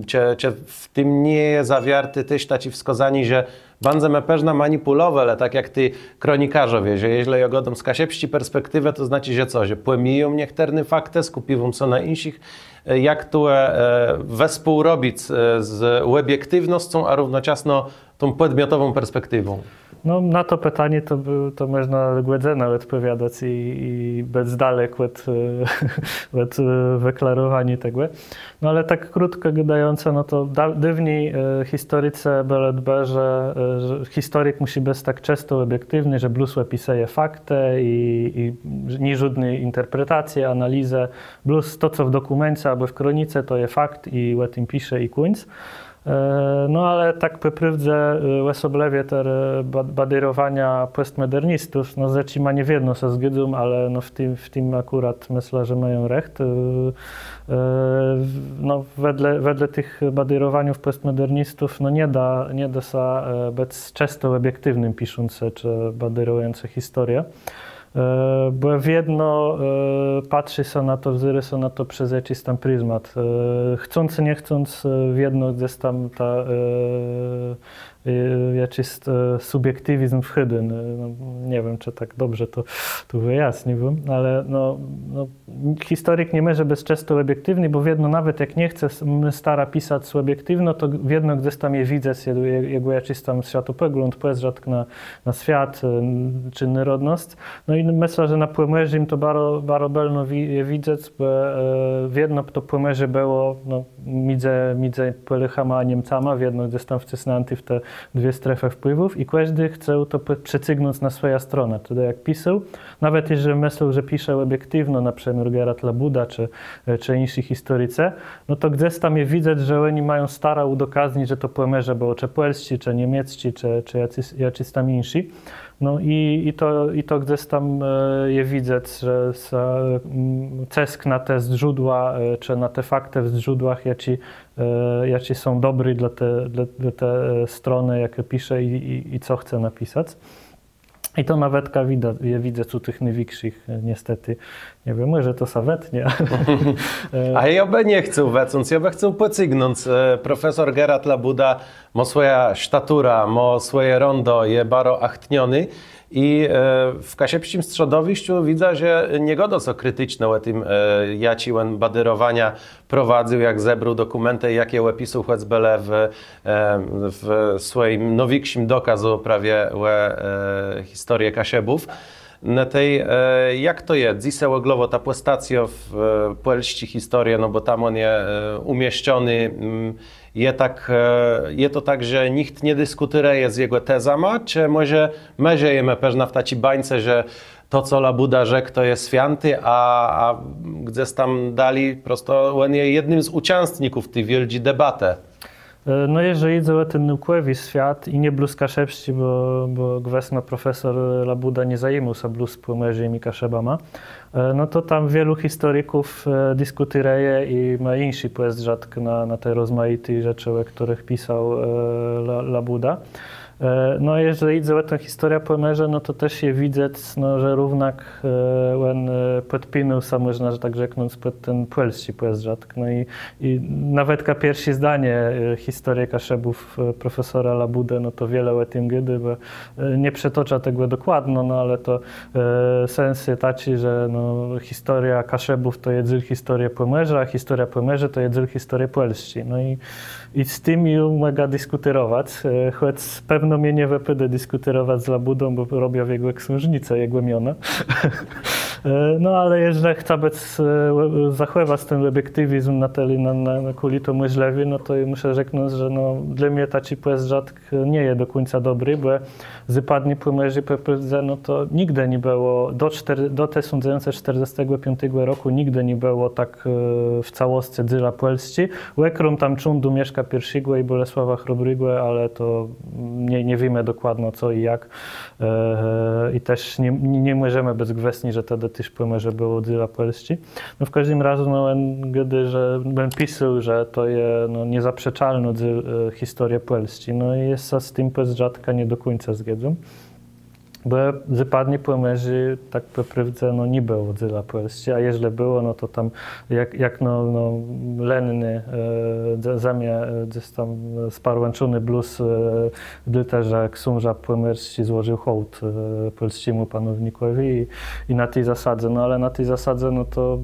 czë, czë w tim nie je zawiarté téż taczé wskôzanié, że bãdzemë përznã manipùlowelë, tak jak ti kronikarzowie, że jeżlë jô gôdóm z kaszëbsczi perspektiwë, to znaczi, że co, że pòmijóm niechtërne faktë, skùpiwóm sã na jinszich. E, Jak tu e, wespółrobic e, z òbiektiwnoscą, a równoczasno tą pòdmiotową perspektiwą? No, na to pitanié to, bë- to mòżna gòdzënã òdpòwiadac i, i bëc dalek òd, e, òd e, wëklarowaniô tegò. No ale tak krótkò gôdającë, no to da- dôwni e, historicë bëlë dbë, że, e, że historik mùszi bëc tak czësto òbiektiwny, że blós òpisëje faktë i, i że ni żódny interpretacje, analizë, blós to, co w dokùmeńce abò w kronice, to je fakt i ò tim pisze i kùńc. E, No ale tak pò prôwdze e, òsoblëwie te e, ba- badérowania pòstmòdernistów, no z jaczima nie wiedno sã zgôdzóm, ale no w tim, w tim akùrat mëszlã, że mają recht. E, e, No wedle, wedle tëch badérowaniów pòstmòdernistów no nie da, nie da sã e, bëc czësto òbiektiwnym piszącë czë badérëjącë historiã. E, Bò wiedno e, patrzi sã na to, wzérô sã na to przez jaczis tam prizmat. E, Chcącë, nie chcącë, e, wiedno gdzes tam ta e, e, jaczis e, subjektiwizm wchôdô. No, nie wiém, czë tak dobrze to tu wëjasnił, ale no, no historik ni mòże bëc czësto òbiektiwny, bò wiedno, nawet jak nie chce s- m- stara pisac òbiektiwno, to wiedno gdzes tam je widzec je- je- jegò jaczis tam swiatopògląd, pòzdrzatk na, na swiat e, czë nôrodnosc. No i mëszlã, że na Pòmòrzim to baro, baro bëlno wi- je widzec, bò e, wiedno to Pòmòrzé bëło no, midzë, midzë Pòlôchama a Niemcama, wiedno gdzes tam wcësniãté w te dwie strefë wpływów i kòżdi chcôł to pò- przecygnąc na swòjã stronã. Tedë jak pisôł, nawet jeżlë mëslôł, że pisze òbiektiwno, na przëmiôr Gerard Labuda czë, e, czë jinszi historicë, no to gdzes tam je widzec, że òni mają starã ùdokaznic, że to Pòmòrzé bëło czë pòlsczé, czë niemiecczi, czë, czë jaczis, jaczis tam jinszi. No i, i, to, i to gdzes tam e, je widzec, że sã mm, cësk na te zdrzódła, e, czë na te faktë w zdrzódłach, jaczé, e, jaczé są dobré dlô te, dlô, dlô te e, stronë, jaczé pisze i, i, i co chce napisac. I to nawetka widza, je widzec ù tëch nôwikszich, e, niestetë. Nie wiém, mòże to sã wetnie, ale e, A jô bë nie chcôł wëcąc, jô bë chcôł pòcygnąc. E, Profesor Gerard Labuda mô swòjã sztaturã, mô swòje rondo, je baro achtniony. I e, w kaszëbsczim strzodowiszczu widzã, że nie gôdô sã kriticzno ò tim, e, jaczé òn badérowania prowadzył, jak zebrôł dokùmentë, jaczé òpisôł, chòcbë le w, e, w swòjim nôwikszim dokôzu prawie ò e, historie Kaszëbów. No tej, e, jak to je? Dzysô òglowò ta pòstacjô w e, pòlsczi historie, no bò tam òn je e, ùmieszczony, mm, je tak, e, je to tak, że nicht nie diskùtérëje z jegò tezama, czë mòże më żëjemë përznã w taczi bańce, że to, co Labuda rzekł, to je swiãté, a, a gdzes tam dali prosto òn je jednym z ùczãstników ti wiôldżi debatë. E, no, jeżlë jidze ò ten nôùkòwi swiat i nié blós kaszëbsczi, bò, bò gwësno profesor Labùda nie zajimôł sã blós Pòmòrzim i Kaszëbama, e, no to tam wielu historików, e, diskùtérëje i mô jinszi pòzdrzatk na, na te rozmajité rzeczë, ò chtërnëch pisôł, e, La-, Labùda. E, no, jeżlë jidze ò tã historiã Pòmòrzô, no to téż je widzec, no, że równak, e, òn, e, pòdpinôł sã, mòżna tak rzeknąc, pòd ten pòlsczi pòzdrzatk. No i, i nawetka pierszé zdanié, e, historie Kaszëbów, e, profesora Labùdë, no to wiele ò tim gôdô, bò, e, nie przëtôczã tegò dokładno, no ale to, e, sens je taczi, że, no, historiô Kaszëbów to je dzél historie Pòmòrza, a historiô Pòmòrzô to je dzél historie Pòlsczi. No i I z tim jô mògã diskùtérowac, e, chòc pewno mie nie wëpôdô diskùtérowac z Labùdą, bò robiã w jegò ksążnicë jegò miono. E, no ale jeżlë chcã bëc, e, zachòwac ten òbiektiwizm na tëli, na, na, na kùli to mòżlëwé, no to jô mùszã rzeknąc, że, no, dlô mie taczi pòzdrzatk nie je do kùńca dobri, bò Zôpadné Pòmòrzé, pò prôwdze, no to nigdë nie bëło, do sztër-, do tësąc dzewiãcset sztërdzestégò piątégò rokù nigdë nie bëło tak, e, w całoscë dzélã Pòlsczi. Òkróm tam cządu Mieszka Pierszégò i Bòlesława Chrobrégò, ale to nie, nie wiémë dokładno co i jak. E, i téż nie, nie, nie mòżemë bëc gwësni, że tedë téż Pòmòrzé bëło dzélã Pòlsczi. No w kòżdim razu, no, òn gôdô, że, òn pisôł, że to je, no, niezaprzeczalnô dzé-, e, historiô Pòlsczi. No i jô sã z tim pòzdrzatkã nie do kùńca zgôdzóm. Bò Zôpadné Pòmòrzé tak pò prôwdze, no, nie bëło dzélã Pòlsczi, a jeżlë bëło, no to tam jak, jak, no, no, lenné, e, ze-, zemie, e, gdzes tam sparłãczoné blós, e, dlôte, że ksążã Pòmòrsczi złożił hołd, e, pòlsczémù panownikòwi i, i na ti zasadze, no ale na ti zasadze, no to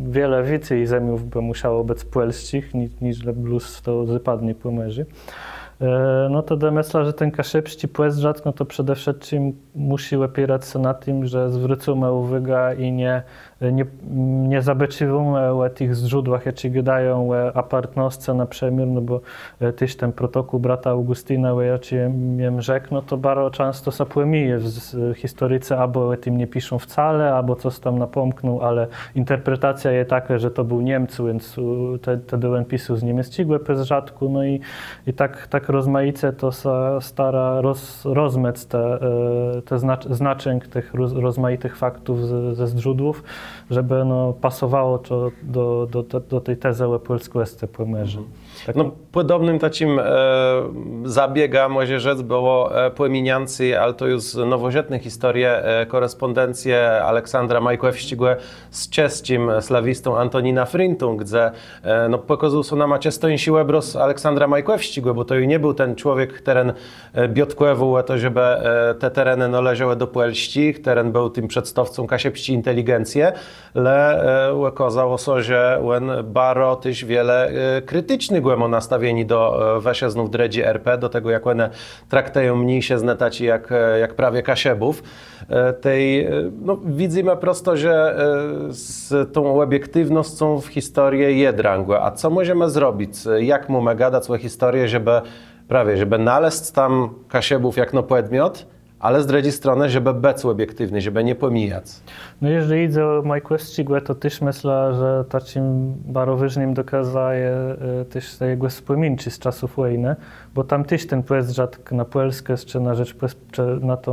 wiele wicy zemiów bë mùszało bëc pòlsczich, ni-, niżlë blós to Zôpadné Pòmòrzé. E, no to dë-, mëszlã, że ten kaszëbsczi pòzdrzatk, no to przede wszëtczim mùszi òpierac sã na tim, że zwrócymë ùwôgã i nie, nie, nie zabôcziwómë ò tëch zdrzódłach, jaczé gôdają ò apartnoscë, na przëmiôr, no bò, e, téż ten protokół brata Augùstina, ò jaczim jem rzekł, no to baro czãsto sã pòmije w z-, historicë, abò ò tim nie piszą wcale, abò cos tam napòmknął, ale interpretacjô je takô, że to béł Niemc, więc, e, te-, tedë òn pisôł z niemiecczégò pòzdrzatku, no i I tak, tak rozmajice to sã starô roz-, rozmëc te, e, te znacz-, znaczënk tëch roz-, rozmajitëch faktów ze, ze zdrzódłów, żebë, no, pasowało to do, do, do, do ti tezë ò pòlskòscë Pòmòrza. Mhm. Tak. No, pòdobnym taczim, e, zabiegã, mòże rzec, bëło, e, pòminiãcé, ale to ju z nowòżëtny historie, e, kòrespòndencje Aleksandra Majkòwsczégò z czesczim slawistą Antoninã Frintą, gdze, e, no, pòkôzôł sã nama czësto jinszi òbrôz Aleksandra Majkòwsczégò, bò to ju nie béł ten człowiek, chtëren, e, biôtkòwôł ò to, żebë, e, te terenë nôleżałë do Pòlsczi, chtëren béł tim przedstôwcą kaszëbsczi inteligencje, le, e, òkôzało sã, że òn baro téż wiele, e, kriticznégò mô nastawienié do, e, wëszëznów drëdżi R P, do tegò, jak òne traktëją mniészëznë taczé jak, e, jak prawie Kaszëbów. E, tej, e, no, widzymë prosto, że, e, z tą òbiektiwnoscą w historie je drãgò. A co mòżemë zrobic? Jak mómë gadac ò historie, żebë prawie, żebë nalezc tam Kaszëbów jakno pòdmiot, ale z drëdżi stronë, żebë bëc òbiektiwny, żebë nie pòmijac? No, jeżlë jidze ò Majkòwsczégò, to téż mëszlã, że taczim baro wôżnym dokazã je, e, téż te jegò wspòminczi z czasów wòjnë, bò tam téż ten pòzdrzatk na Pòlskã, czë na Rzeczpòs-, czë na tã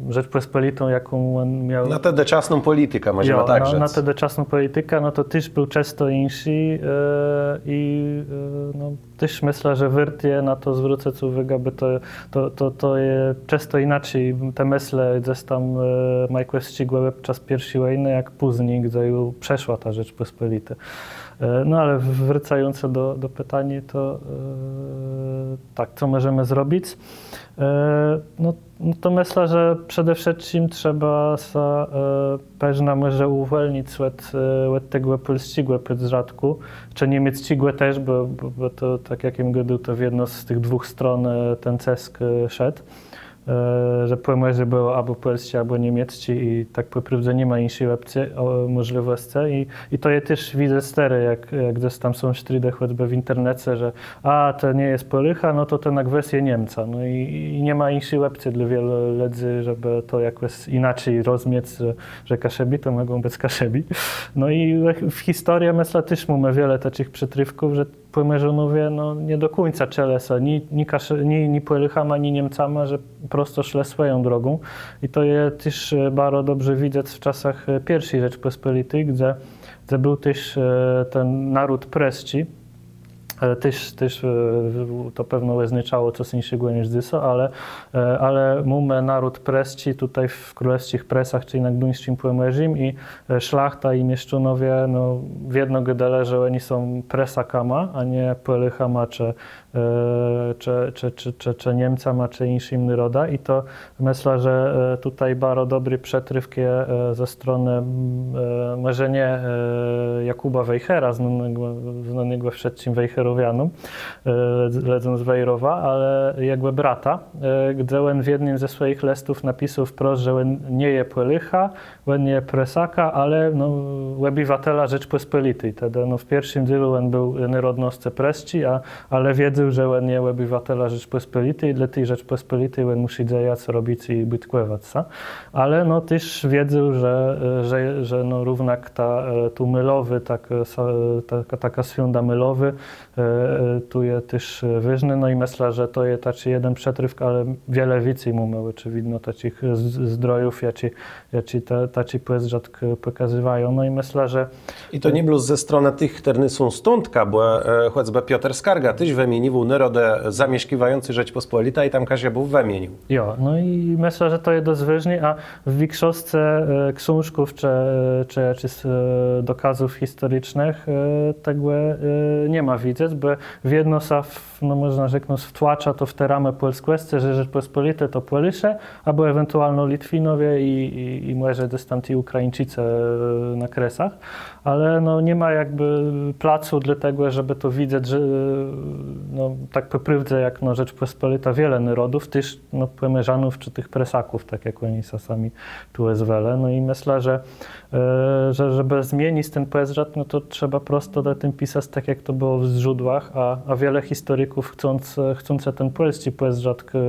Rzeczpòspòlitą, jaką òn miôł. Na tã dotëczasną pòlitikã, mòżemë tak rzec. Jo, na, na tã dotëczasną pòlitikã, no to téż béł czësto jinszi, e, i, e, no, téż mëszlã, że wôrt je na to zwrócëc ùwôgã, bò to, to, to, to je czësto jinaczi te mëslë gdzes tam, e, Majkòwsczégò òb czas pierszi wòjnë, jak pózni, gdze ju przeszła ta Rzeczpòspòlitô. E, no ale wracającë do, do pitaniô, to, e, tak, co mòżemë zrobic? E, no, no to mëszlã, że przede wszëtczim trzeba sã, e, përznã mòże ùwòlnic òd, e, òd tegò pòlsczégò pòdrzatkù, czë niemiecczégò téż, bò, bò, bò to, tak jak jem gôdôł, to w jedną z tëch dwùch strón, e, ten cësk, e, szedł. E, że Pòmòrzé bëło abò pòlsczé, abò niemiecczé i tak pò prôwdze ni ma jinszi òpcje, ò, mòżlëwòscë. I, i to je téż, widzã, stôré, jak, jak gdzes tam są sztridë, chòcbë w internece, że a, to nie je Pòlôch, no to ten na gwës je Niemcã. No i, i ni ma jinszi òpcje dlô wiele lëdzy, żebë to jakòs jinaczi rozmiec, że, że Kaszëbi to mògą bëc Kaszëbi. No i w, w historie, mëszlã, téż mómë wiele taczich przëtrôfków, że Pòmòrzónowie, no, nie do kùńca czëlë sã ni, ni, Kasz- ni, ni Pòlôchama, ni Niemcama, że prosto szlë swòją drogą. I to je téż e, baro dobrze widzec w czasach e, Pierszi Rzeczpòspòliti, gdze, gdze béł téż e, ten nôród prësczi. E, Téż, téż e, to pewno òznôczało cos jinszégò niż dzysô, ale, e, ale mómë nôród prësczi tutaj w królewsczich Prësach, czëlë na gduńsczim Pòmòrzim i e, szlachta i mieszczónowie, no, wiedno gôdelë, że òni są Prësakama, a nié Pòlôchama czë, e, czë, czë, czë, czë, czë Niemcama, czë jinszim nôrodã. I to mëszlã, że e, tutaj baro dobri przëtrôfk je e, ze stronë, mm, e, mòże nié e, Jakùba Wejhera, znónégò, znónégò wszëtczim wejherowianom, e, lëdzóm z Wejrowa, ale jegò brata, e, gdze òn w jednym ze swòjich lëstów napisôł wprost, że òn nie je Pòlôchã, òn je Prësakã, ale, no, òbëwatelã Rzeczpòspòliti. Tedë, no, w pierszim dzélu òn béł nôrodnoscë prësczi, a, ale wiedzôł, że òn je òbëwatelã Rzeczpòspòliti i dlô ti Rzeczpòspòliti òn mùszi dzejac, robic i biôtkòwac sã. Ale, no, téż wiedzôł, że, e, że, że, no, równak ta, e, tu môlowô, tak, e, sa- taka, takô swiąda môlowô, e, e, tu je téż e, wôżnô. No i mëszlã, że to je taczi jeden przëtrôfk, ale wiele wicy mómë òczëwidno taczich z- zdrojów, jaczi, jaczi ta, taczi pòzdrzatk e, pòkazywają. No i mëszlã, że I to nié blós ze stronë tëch, chtërny są stądka, bò e, chòcbë Piotr Skarga téż wëmienił nôrodë zamieszkiwającé Rzeczpospolita i tam Kaszëbów wëmienił. Jo, no i mëszlã, że to je dosc wôżné, a w wikszoscë e, ksążków czë, czë jaczichs e, dokôzów historicznëch e, tegò e, ni ma widzec, bò wiedno sã, w, no, mòżna rzeknąc, wtłacza to w te ramë pòlskòscë, że Rzeczpòspòlité to Pòlôszë, abò ewentualno Litwinowie i, i, i mòże dzes tam ti Ùkrajińczicë e, na Kresach. Ale, no, ni ma jakbë placu dlô tegò, żebë to widzec, że, no, tak pò prôwdze, jak, no, Rzeczpòspòlita wiele nôrodów, téż, no, Pòmòrzanów czë tëch Prësaków, tak jak òni sã sami tu òzwelë. No i mëszlã, że, e, że żebë zmienic ten pòzdrzatk, no to trzeba prosto ò tim pisac tak, jak to bëło w zdrzódłach, a, a wiele historików chcąc, chcącë ten pòlsczi pòzdrzatk e,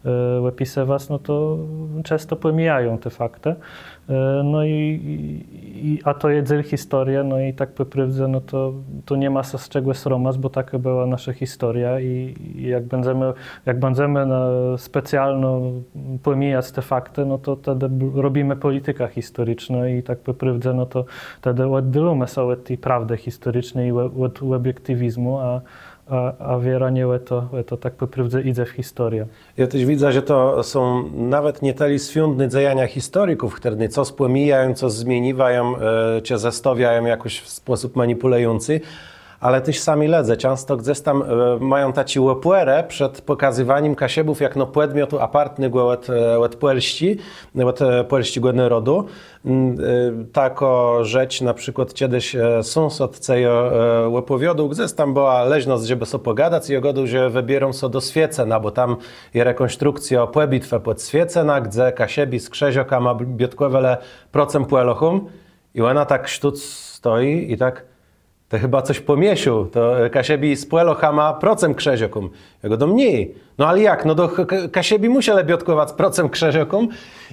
e, òpisëwac, no to czãsto pòmijają te faktë. E, No i, i, i, a to je dzél historie, no i tak pò prôwdze, no to, to ni ma sã z czegò sromac, bò takô bëła naszô historiô i, i jak bãdzemë, jak bãdzemë na specjalno pòmijac te faktë, no to tedë b- robimë pòlitikã historiczną i tak pò prôwdze, no to tedë òddôlómë sã òd ti prôwdë historiczny i ò- òd òbiektiwizmù, a, a, a wierã nié ò to, ò to tak pò prôwdze jidze w historie. Jô téż widzã, że to są nawet nié tëli swiądné dzejania historików, chtërny cos pòmijają, cos zmieniwają, e, czë zestawiają jakòs w spòsób manipùlëjący, ale téż sami lëdze czãsto gdzes tam e, mają taczé òpòrë przed pòkazywanim Kaszëbów jakno pòdmiotu apartnégò òd, e, òd Pòlsczi, òd e, pòlsczégò nôrodu. Mm, e, Takô rzecz, na przikłôd czedës e, sąsôd, co jô e, òpòwiôdôł, gdzes tam bëła leżnosc, żebë so pògadac, i jô gôdôł, że wëbiéróm so do Swiecëna, bò tam je rekònstrukcjô pò bitwë pòd Swiecënã, gdze Kaszëbi z Krzëżôkama biôtkòwelë procëm Pòlôchóm. I òna tak sztót stoji i tak: Të chëba cos pòmiészôł, to e, Kaszëbi z Pòlôchama procëm Krzëżôkóm. Jô gôdóm: Nié. No ale jak? No to K- Kaszëbi mùszelë biôtkòwac procëm Krzëżôkóm.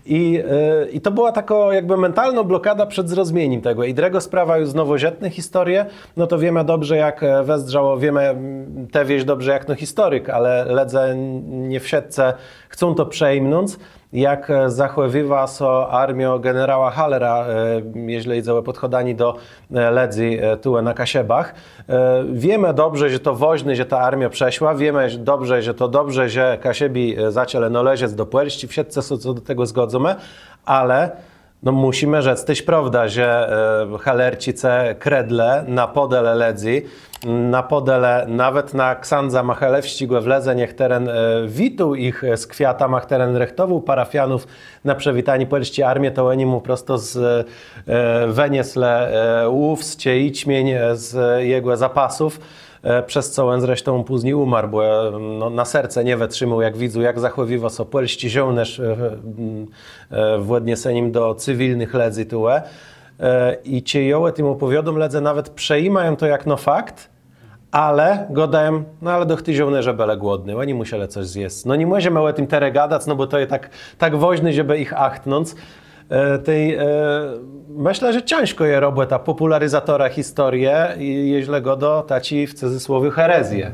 I, e, I to bëła takô jakbë mentalnô blokada przed zrozmienim tegò. I drëgô sprawa, ju z nowòżëtny historie, no to wiémë dobrze, jak e, wëzdrzało, wiémë, mm, të wiész dobrze jakno historik, ale lëdze n- nié wszëtcë chcą to przëjimnąc, jak e, zachòwiwa so armiô generała Hallera, e, jeżlë jidze ò pòdchôdanié do e, lëdzy e, tuwò na Kaszëbach. E, Wiémë dobrze, że to wôżné, że ta armiô przëszła, wiémë dobrze, że to dobrze, że Kaszëbi e, zaczãlë nôleżec do Pòlsczi, wszëtcë sã co do tegò zgôdzómë, ale, no, mùszimë rzec téż prôwdã, że e, Hallerczicë kredlë, napôdelë lëdzy, napôdelë nawet na ksãdza Machalewsczégò w Lëzënie, chtëren e, witôł jich e, z kwiatama, chtëren rëchtowôł parafianów na przëwitanié pòlsczi armie, to òni mù prosto z, e, wënieslë e, òws czë jiczmiéń e, z jegò zapasów, e, przez co òn zresztą pózni ùmarł, bò e, no, na serce nie wëtrzimôł, jak widzôł, jak zachòwiwô so pòlsczi żôłnérz e, m, e, w òdniesenim do cywilnëch lëdzy tuwò. E, I czej jô ò tim òpòwiôdóm, lëdze nawet przëjimają to jakno fakt, ale gôdają: No ale doch ti żôłnérze bëlë głodny, òni mùszelë cos zjesc. No ni mòżemë ò tim terô gadac, no bò to je tak, tak wôżné, żebë jich achtnąc. E, tej, e, mëszlã, że cãżkò je robòta pòpùlarizatora historie, i jeżlë gôdô taczi w cudzysłowie herezje.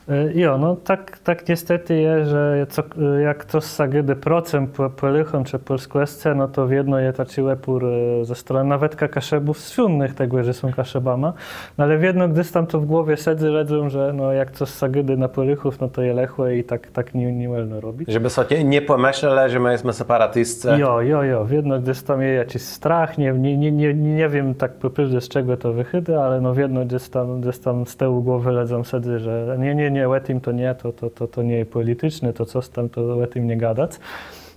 E, jo, no tak, tak niestetë je, że co, jak cos sã gôdô procëm pò-, Pòlôchóm czë pòlskòscë, no to wiedno je taczi òpór, e, ze stronë nawetka Kaszëbów swiądnëch tegò, że są Kaszëbama. No ale wiedno gdzes tam to w głowie sedzy lëdzóm, że no jak cos sã gôdô na Pòlôchów, no to je lëchò i tak, tak nie, nie wòlno robic. Żebë so nie, nie pòmëslelë, że më jesmë separatiscë. Jo, jo, jo, wiedno gdzes tam je jaczis strach, nie, nie, nie, nie, nie wiém tak pò prôwdze, z czegò to wëchôdô, ale no wiedno gdzes tam, gdzes tam z tëłu głowë lëdzóm sedzy, że nie, nie, nie, ò tim to nie, to, to, to, to nie je pòliticzné, to cos tam, to ò tim nie gadac.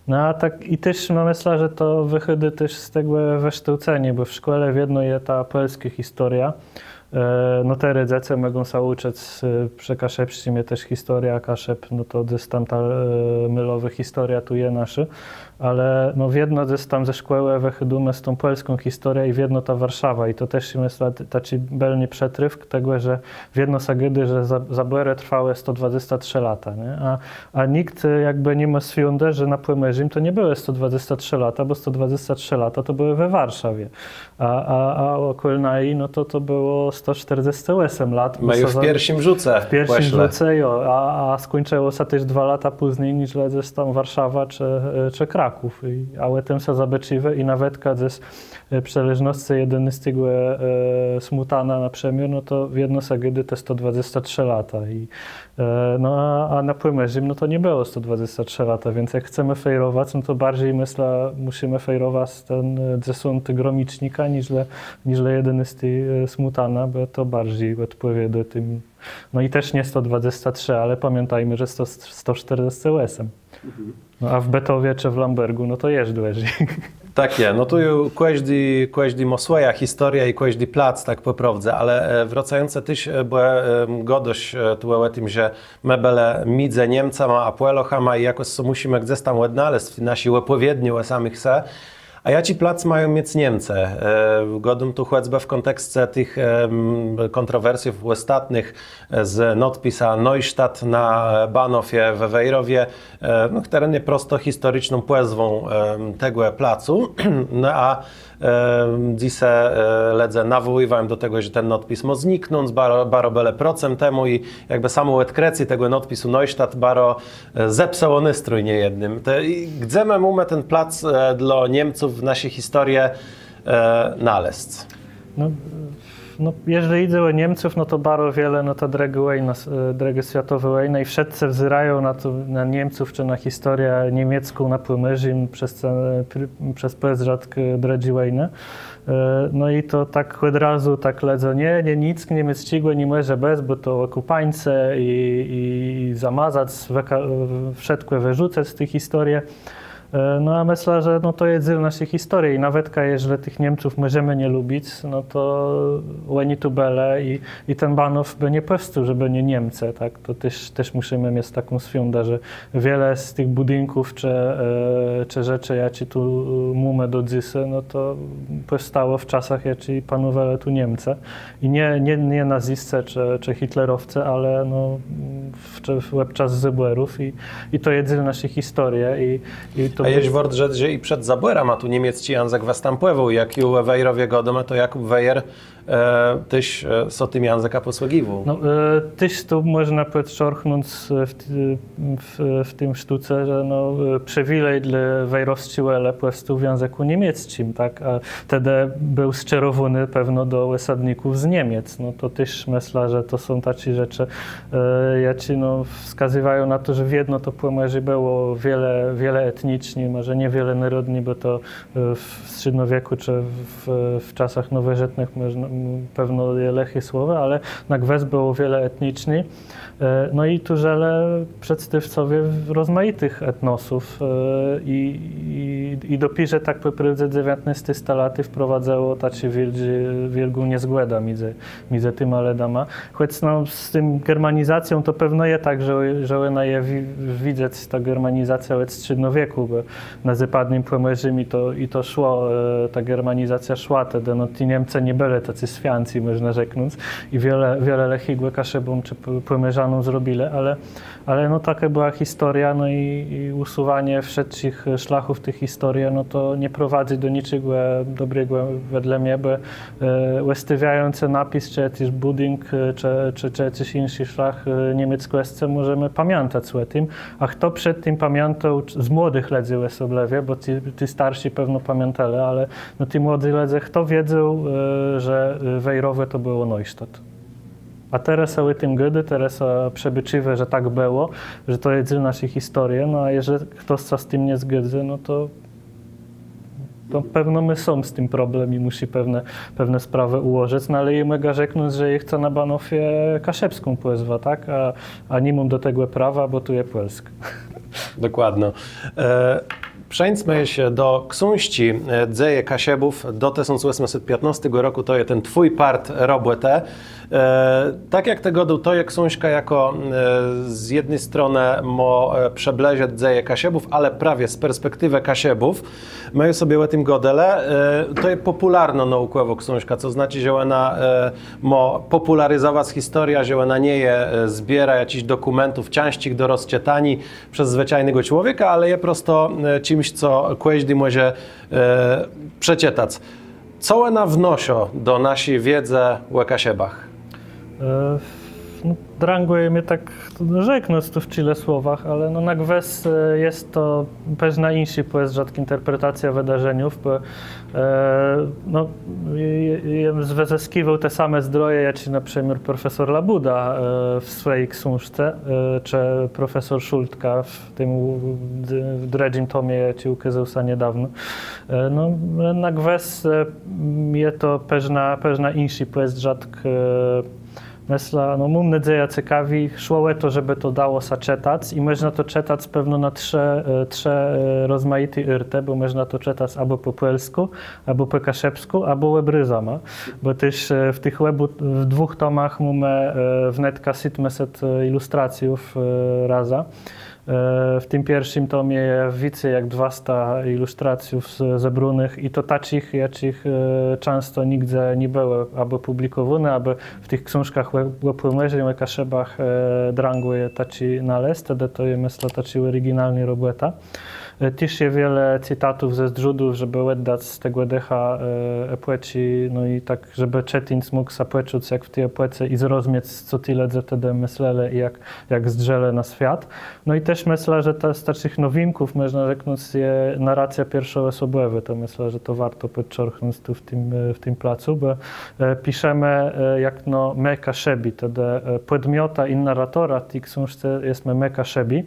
No a tak i téż, no, mëszlã, że to wëchôdô téż z tegò wësztôłceniô, bò w szkòle wiedno je ta pòlskô historiô. E, no terô dzecë mògą sã ùczëc, e, przë kaszëbsczim je téż historiô Kaszëb, no to gdzes tam ta, e, môlowô historiô tu je naszô. Ale no wiedno gdzes tam ze szkòłë wëchôdómë z tą pòlską historią i wiedno ta Warszawa. I to téż, mëszlã, t-, taczi bëlny przëtrôfk tegò, że wiedno sã gôdô, że za-, zabòrë trwałë sto dwadzesce trzë lata, nié? A, a nicht, e, jakbë ni mô swiądë, że na Pòmòrzim to nie bëłë sto dwadzesce trzë lata, bò sto dwadzesce trzë lata to bëłë we Warszawie. A, a, a òkòl naju, no to, to bëło sto sztërdzescë òsem lat, bò... Më ju sã w za-, pierszim rzuce w pierszim pòszlë. Rzuce, jo, a, a skùńczëło sã téż dwa lata pózni niżlë gdzes tam Warszawa czë, e, czë Kraków. I, a ò tim sã zabôcziwô i nawetka gdzes, e, przë leżnoscë jednôstégò, e, Smùtana na przëmiôr, no to wiedno sã gôdô te sto dwadzesce trzë lata. I E, no a, a na Pòmòrzim, no to nie bëło sto dwadzesce trzë lata, wiãc jak chcemë fejrowac, no to barżi, mëszlã, mùszimë fejrowac ten, e, dzesąti Gromicznika niżlë, niżlë jednôsti, e, Smùtana, bò to barżi òdpòwiôdô tim. No i téż nié sto dwadzesce trzë, ale pamiãtôjmë, że sto, sto sztërdzescë òsem. Mhm. No a w Bëtowie czë w Lãbòrgù, no to jesz dłëżi. Tak je, no tu ju kòżdi, kòżdi mô swòjã historiã i kòżdi plac, tak pò prôwdze, ale, e, wrôcającë téż, e, bò, e, gôdôsz, e, tu ò tim, że më bëlë midzë Niemcama a Pòlôchama i jakòs sã mùszimë gdzes tam òdnalezc w ti naszi òpòwiedni ò samëch se. A jaczi plac mają miec Niemcë? E, gôdóm tu chòcbë w kònteksce tëch, em, kòntrowersjów òstatnëch, e, z nôdpisã Neustadt na, e, banofie we Wejrowie, e, no, chtëren je prosto historiczną pòzwą, em, tegò placu. No a, em, dzysô, e, lëdze nawòłiwają do tegò, że ten nôdpis mô zniknąc, baro, baro bëlë procëm temù i jakbë samò òdkrëcé tegò nôdpisu Neustadt baro, e, zepsëło nastrój niejednym. Te, i gdze më mómë ten plac, e, dlô Niemców w naszi historie, e, nalezc? No, no, jeżlë jidze ò Niemców, no to baro wiele, no to drëgô wòjna, s-, e, drëgô swiatowô wòjna i wszëtcë wzérają na to, na Niemców czë na historiã niemiecką na Pòmòrzim przez ce-, pr-, przez pòzdrzatk, e, drëdżi wòjnë. E, no i to tak òd razu tak lëdze, nié, nié, nick niemiecczégò ni mòże bëc, bò to òkùpańcë i, i, i zamazac, wëka-, wszëtkò wërzucëc z ti historie. E, no a mëszlã, że no to je dzél naszi historie i nawetka jeżlë tëch Niemców mòżemë nie lubic, no to òni tu bëlë i, i ten Bahnhof bë nie pòwstôł, żebë nié Niemcë, tak? To téż, téż mùszimë miec taką swiądã, że wiele z tëch bùdinków czë, e, czë rzeczi, jaczé tu, e, mómë do dzysô, no to pòwstało w czasach, jaczé panowelë tu Niemcë. I nié, nié, nié naziscë czë, czë hitlerowcë, ale no, w, w, òb czas zabòrów i, i to je dzél naszi historie i, i to... A jesz wôrt rzec, że i przed zabòrama tu niemiecczi jãzëk wëstãpòwôł, jak ju ò Wejrowie gôdómë, to Jakùb Wejer, e, téż, e, sã tim jãzëkã pòsłëgiwôł. No, e, téż tu mòżna pòdczorchnąc, e, w, w, w tim sztëkù, że no, e, przëwilej dlô Wejrowsczi Wëlë pòwstôł w jãzëkù niemiecczim, tak? A tedë béł sczerowóny pewno do òsadników z Niemiec. No to téż mëszlã, że to są taczé rzeczë, e, jaczé, no, wskazywają na to, że wiedno to Pòmòrzé bëło wiele, wieleetniczné, mòże nié wielenôrodné, bò to, e, w strzédnowiekù czë w, w czasach nowòżëtnëch mòżna, m, pewno je lëché słowò, ale na gwës bëło wieleetniczné. E, no i tu żëlë przedstôwcowie rozmajitëch etnosów, e, i, i, i dopiérze tak pò prôwdze dzewiãtnôsté stalaté wprowadzëło taką wiôl-, wiôlgą niezgòdã midzë, midzë tima lëdama. Chòc, no, z tą germanizacją to pewno je tak, że, że òna je wi-, widzec, ta germanizacjô òd strzédnowiekù, bò na zôpadnym Pòmòrzim i to, i to szło, e, ta germanizacjô szła, tedë, no, ti Niemcë nie bëlë taczi swiãcy, mòżna rzeknąc, i wiele, wiele lëchégò Kaszëbóm czë P-, Pòmòrzanom zrobilë, ale, ale, no, takô bëła historiô, no i, i ùsuwanié wszëtczich szlachów tëch his-, historie, no to nie prowadzy do niczegò dobrégò wedle mie, bò e, òstôwiającë napis, czë jaczis bùdink, e, czë, czë, czë jaczis jinszi szlach e, niemieckòscë, mòżemë pamiãtac ò tim. A chto przed tim pamiãtôł, cz- z młodëch lëdzy òsoblëwie, bò ti, ti starszi pewno pamiãtelë, ale no ti młodi lëdze, chto wiedzôł, e, że e, Wejrowò to bëło Neustadt. A terô sã ò tim gôdô, terô sã przëbôcziwô, że tak bëło, że to je dzél naszi historie, no a jeżlë chtos sã z tim nie zgôdzô, no to, to pewno mô sóm z tim problem i mùszi pewné, pewné sprawë ùłożëc, no ale jô mògã rzeknąc, że jô chcã na banofie Kaszëbską pòzwã, tak? A, a ni móm do tegò prawa, bò tu je Pòlskô. Dokładno. E, przeńdzmë jesz do ksążczi e, Dzeje Kaszëbów do tësąc òsmëset piãtnôstégò rokù, to je ten twój part robòtë. E, tak jak të gôdôł, to je ksążka, jakô e, z jedny stronë mô e, przëblëżëc dzeje Kaszëbów, ale prawie z perspektiwë Kaszëbów. Më ju sobie ò tim gôdelë. E, to je pòpùlarno-nôùkòwô ksążka, co znaczi, że òna e, mô pòpùlarizowac historiã, że òna nie je e, zbiérã jaczichs dokùmentów cãżczich do rozczëtaniô przez zwëczajnégò człowieka, ale je prosto e, czims, co kòżdi mòże e, przeczëtac. Co òna wnoszô do naszi wiédzë ò Kaszëbach? E, no, drãgò je mie tak rzeknąc tu w czile słowach, ale no na gwës e, je to pewno jinszi pòzdrzatk, interpretacjô wëdarzeniów, bò e, no, je- je- jem wëzwëskiwôł te same zdroje, jaczé na przëmiôr profesor Labùda e, w swòji ksążce, e, czë profesor Szultka w tim ù- d- w drëdżim tomie, jaczi ùkôzôł sã niedôwno. E, no, na gwës e, je to pewno, pewno jinszi pòzdrzatk e, Mëszlã, no móm nôdzejã, cekawi, szło ò to, żebë to dało sã czëtac i mòżna to czëtac pewno na trzë, e, trzë e, rozmajité ôrtë, bò mòżna to czëtac abò pò pòlskù, abò pò kaszëbskù, abò òbrôzama, bò téż e, w tëch òbù, w dwùch tomach mómë e, wnetka sétmëset e, ilustracjów e, razã. E, W tim pierszim tomie je wicy jak dwasta ilustracjów z- zebrónëch i to taczich, jaczich e, czãsto nigdze nie bëło abò pùblikòwóné, abò w tëch ksążkach ò ò Pòmòrzim, ò Kaszëbach e, drãgò je taczé nalezc, tedë to je, mëszlã, taczé òriginalné robòtë. E, Téż je wiele cytatów ze zdrzódłów, żebë òddac z tegò dëcha e, epòczi, no i tak, żebë czëtińc mógł sã pòczëc jak w ti epòce i zrozmiec, co ti lëdze tedë mëslelë i jak jak zdrzelë na swiat. No i téż mëszlã, że ta z taczich nowinków, mòżna rzeknąc, je narracjô pierszoosobòwô. To mëszlã, że to wôrto pòdczorchnąc tu w tim, e, w tim placu, bò e, piszemë e, jakno më Kaszëbi, tedë e, pòdmiotã i narratorã ti ksążczi jesmë më Kaszëbi.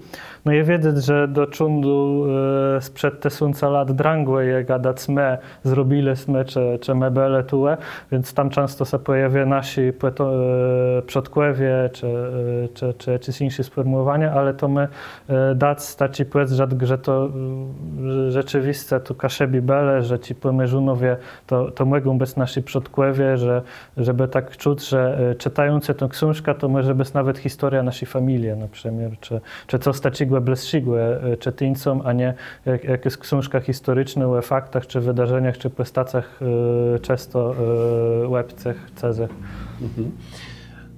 No je wiedzec, że do cządu e, sprzed tësąca lat drãgò je gadac më, zrobilë jesmë, czë, czë më bëlë tuwò, wiãc tam czãsto sã pòjôwiô naszi pòto- e, przodkòwie, czë, e, czë, czë jaczés jinszé sfòrmùłowania, ale to mô e, dac taczi pòzdrzatk, że to e, że rzeczëwisce tu Kaszëbi bëlë, że ti Pòmòrzónowie to, to mògą bëc naszi przodkòwie, że, żebë tak czëc, że e, czëtającë tã ksążkã, to mòże bëc nawet historiô naszi familie, na przëmiôr, czë, czë cos taczégò blëższégò e, czëtińcóm, a nié jak, jak je ksążka historicznô ò faktach, czë wëdarzeniach, czë pòstacjach e, czãsto e, òbcëch, cëzëch.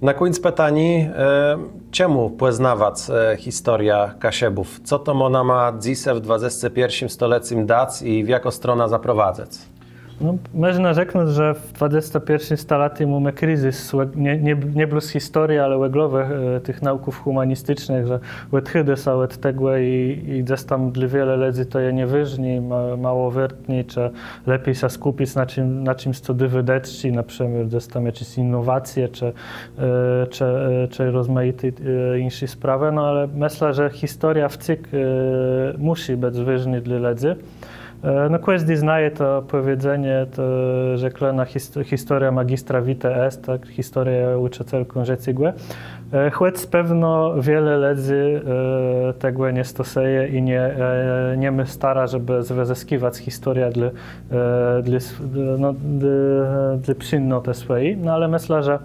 Na kùńc pitanié, e, czemù pòznawac e, historiã Kaszëbów? Co to mô nama dzysô w dwadzestim pierszim stolecym dac i w jaką stronã zaprowadzëc? No, mòżna rzeknąc, że w dwadzestim pierszim stalatim mómë krizys, òg- nié, nié, nié blós historii, ale òglowò e, tëch naùków hùmanisticznëch, że òdchôdô sã òd tegò i, i gdzes tam dlô wiele lëdzy to je niewôżné, ma, mało wôrtné, czë lepi sã skùpic na czim, na czims, co dô wëdëtczi, na przëmiôr gdzes tam jaczés innowacje, czë, e, czë, e, czë rozmajité e, jinszé sprawë, no ale mëszlã, że historiô wcyg e, mùszi bëc wôżnô dlô lëdzy. E, No, kòżdi znaje to pòwiedzenié, to rzeklënô his- historiô magistra vitae est, tak, historiô je ùczëcelką żëcégò. E, Chòc pewno wiele lëdzy e, tegò nie stosëje i nie, e, nie mô starã, żebë wëzwëskiwac historiã dlô, e, dlô, s- dlô, no, dlô, dlô przëjemnotë swòji, no ale mëszlã, że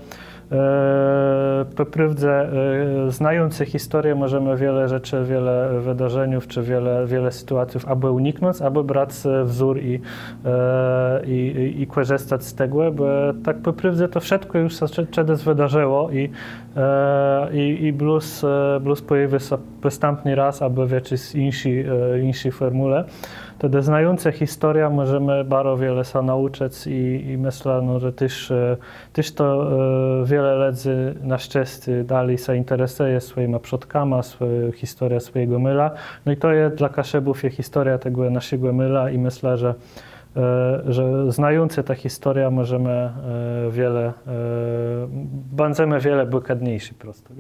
E, pò prôwdze, e, znającë historiã, mòżemë wiele rzeczi, wiele wëdarzeniów, czë wiele, wiele sytuacjów abò ùniknąc, abò brac, e, wzór i, e, i, i, i kòrzëstac z tegò, bò tak pò prôwdze to wszëtkò ju sã czedës wëdarzëło i, e, i, i blós, e, blós pòjawi sã nôstãpny rôz abò w jaczis jinszi, e, jinszi fòrmùle. Tedë znającë historiã mòżemë baro wiele sã naùczëc i, i mëszlã, no, że téż, e, Téż to, e, wiele lëdzy na szczescé dali sã interesëje swòjima przodkama, swòjã historią swòjégò môla. No i to je dlô Kaszëbów je historiô tegò naszégò môla i mëszlã, że, e, że znającë tã historiã mòżemë, e, wiele, e, bãdzemë wiele bòkadniészi prosto.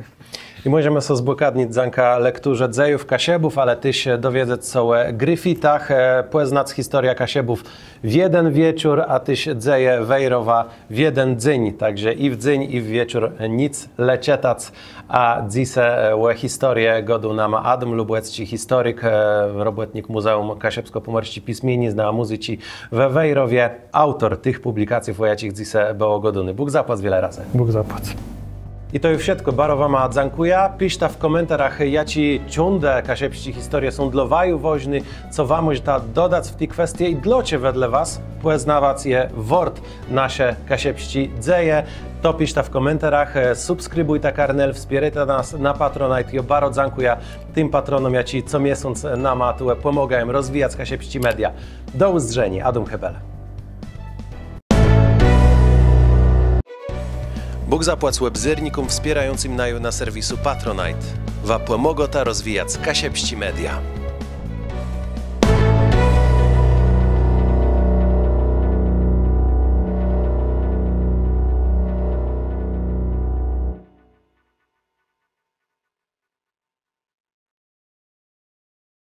I mòżemë sã zbòkadnic dzãka lekturze dzejów Kaszëbów, ale téż dowiedzec sã ò Griffithach, e, pòznac historiã Kaszëbów w jeden wieczór, a téż dzeje Wejrowa w jeden dzéń, tak że i w dzéń, i w wieczór nic le czëtac. A dzysô, e, ò historie gôdôł nama Adóm Lubòcczi, historik, e, robòtnik Mùzeùm Kaszëbskò-Pòmòrsczi Pismieniznë a Mùzyczi we Wejrowie, aùtor tëch pùblikacjów, ò jaczich dzysô bëło gôdóné. Bóg zapłac wiele razy. Bóg zapłac. I to ju wszëtkò. Baro wama dzãkùjã. Piszta w kòmentarach, jaczé cządë kaszëbsczi historie są dlô waju wôżné, co wa mòżeta dodac w ti kwestie i dlôcze wedle was pòznawac je wôrt nasze kaszëbsczé dzeje. To piszta w kòmentarach, e, subskribùjta kanal, wspiérôjta nas na Patronite. Jô baro dzãkùjã tim patronóm, jaczi co miesąc nama tu pòmôgają rozwijac kaszëbsczé media. Do ùzdrzeniô, Adóm Hébel. Bóg zapłac òbzérnikóm wspiérającym naju na serwisu Patronite. Wa pòmôgôta rozwijac kaszëbsczé media.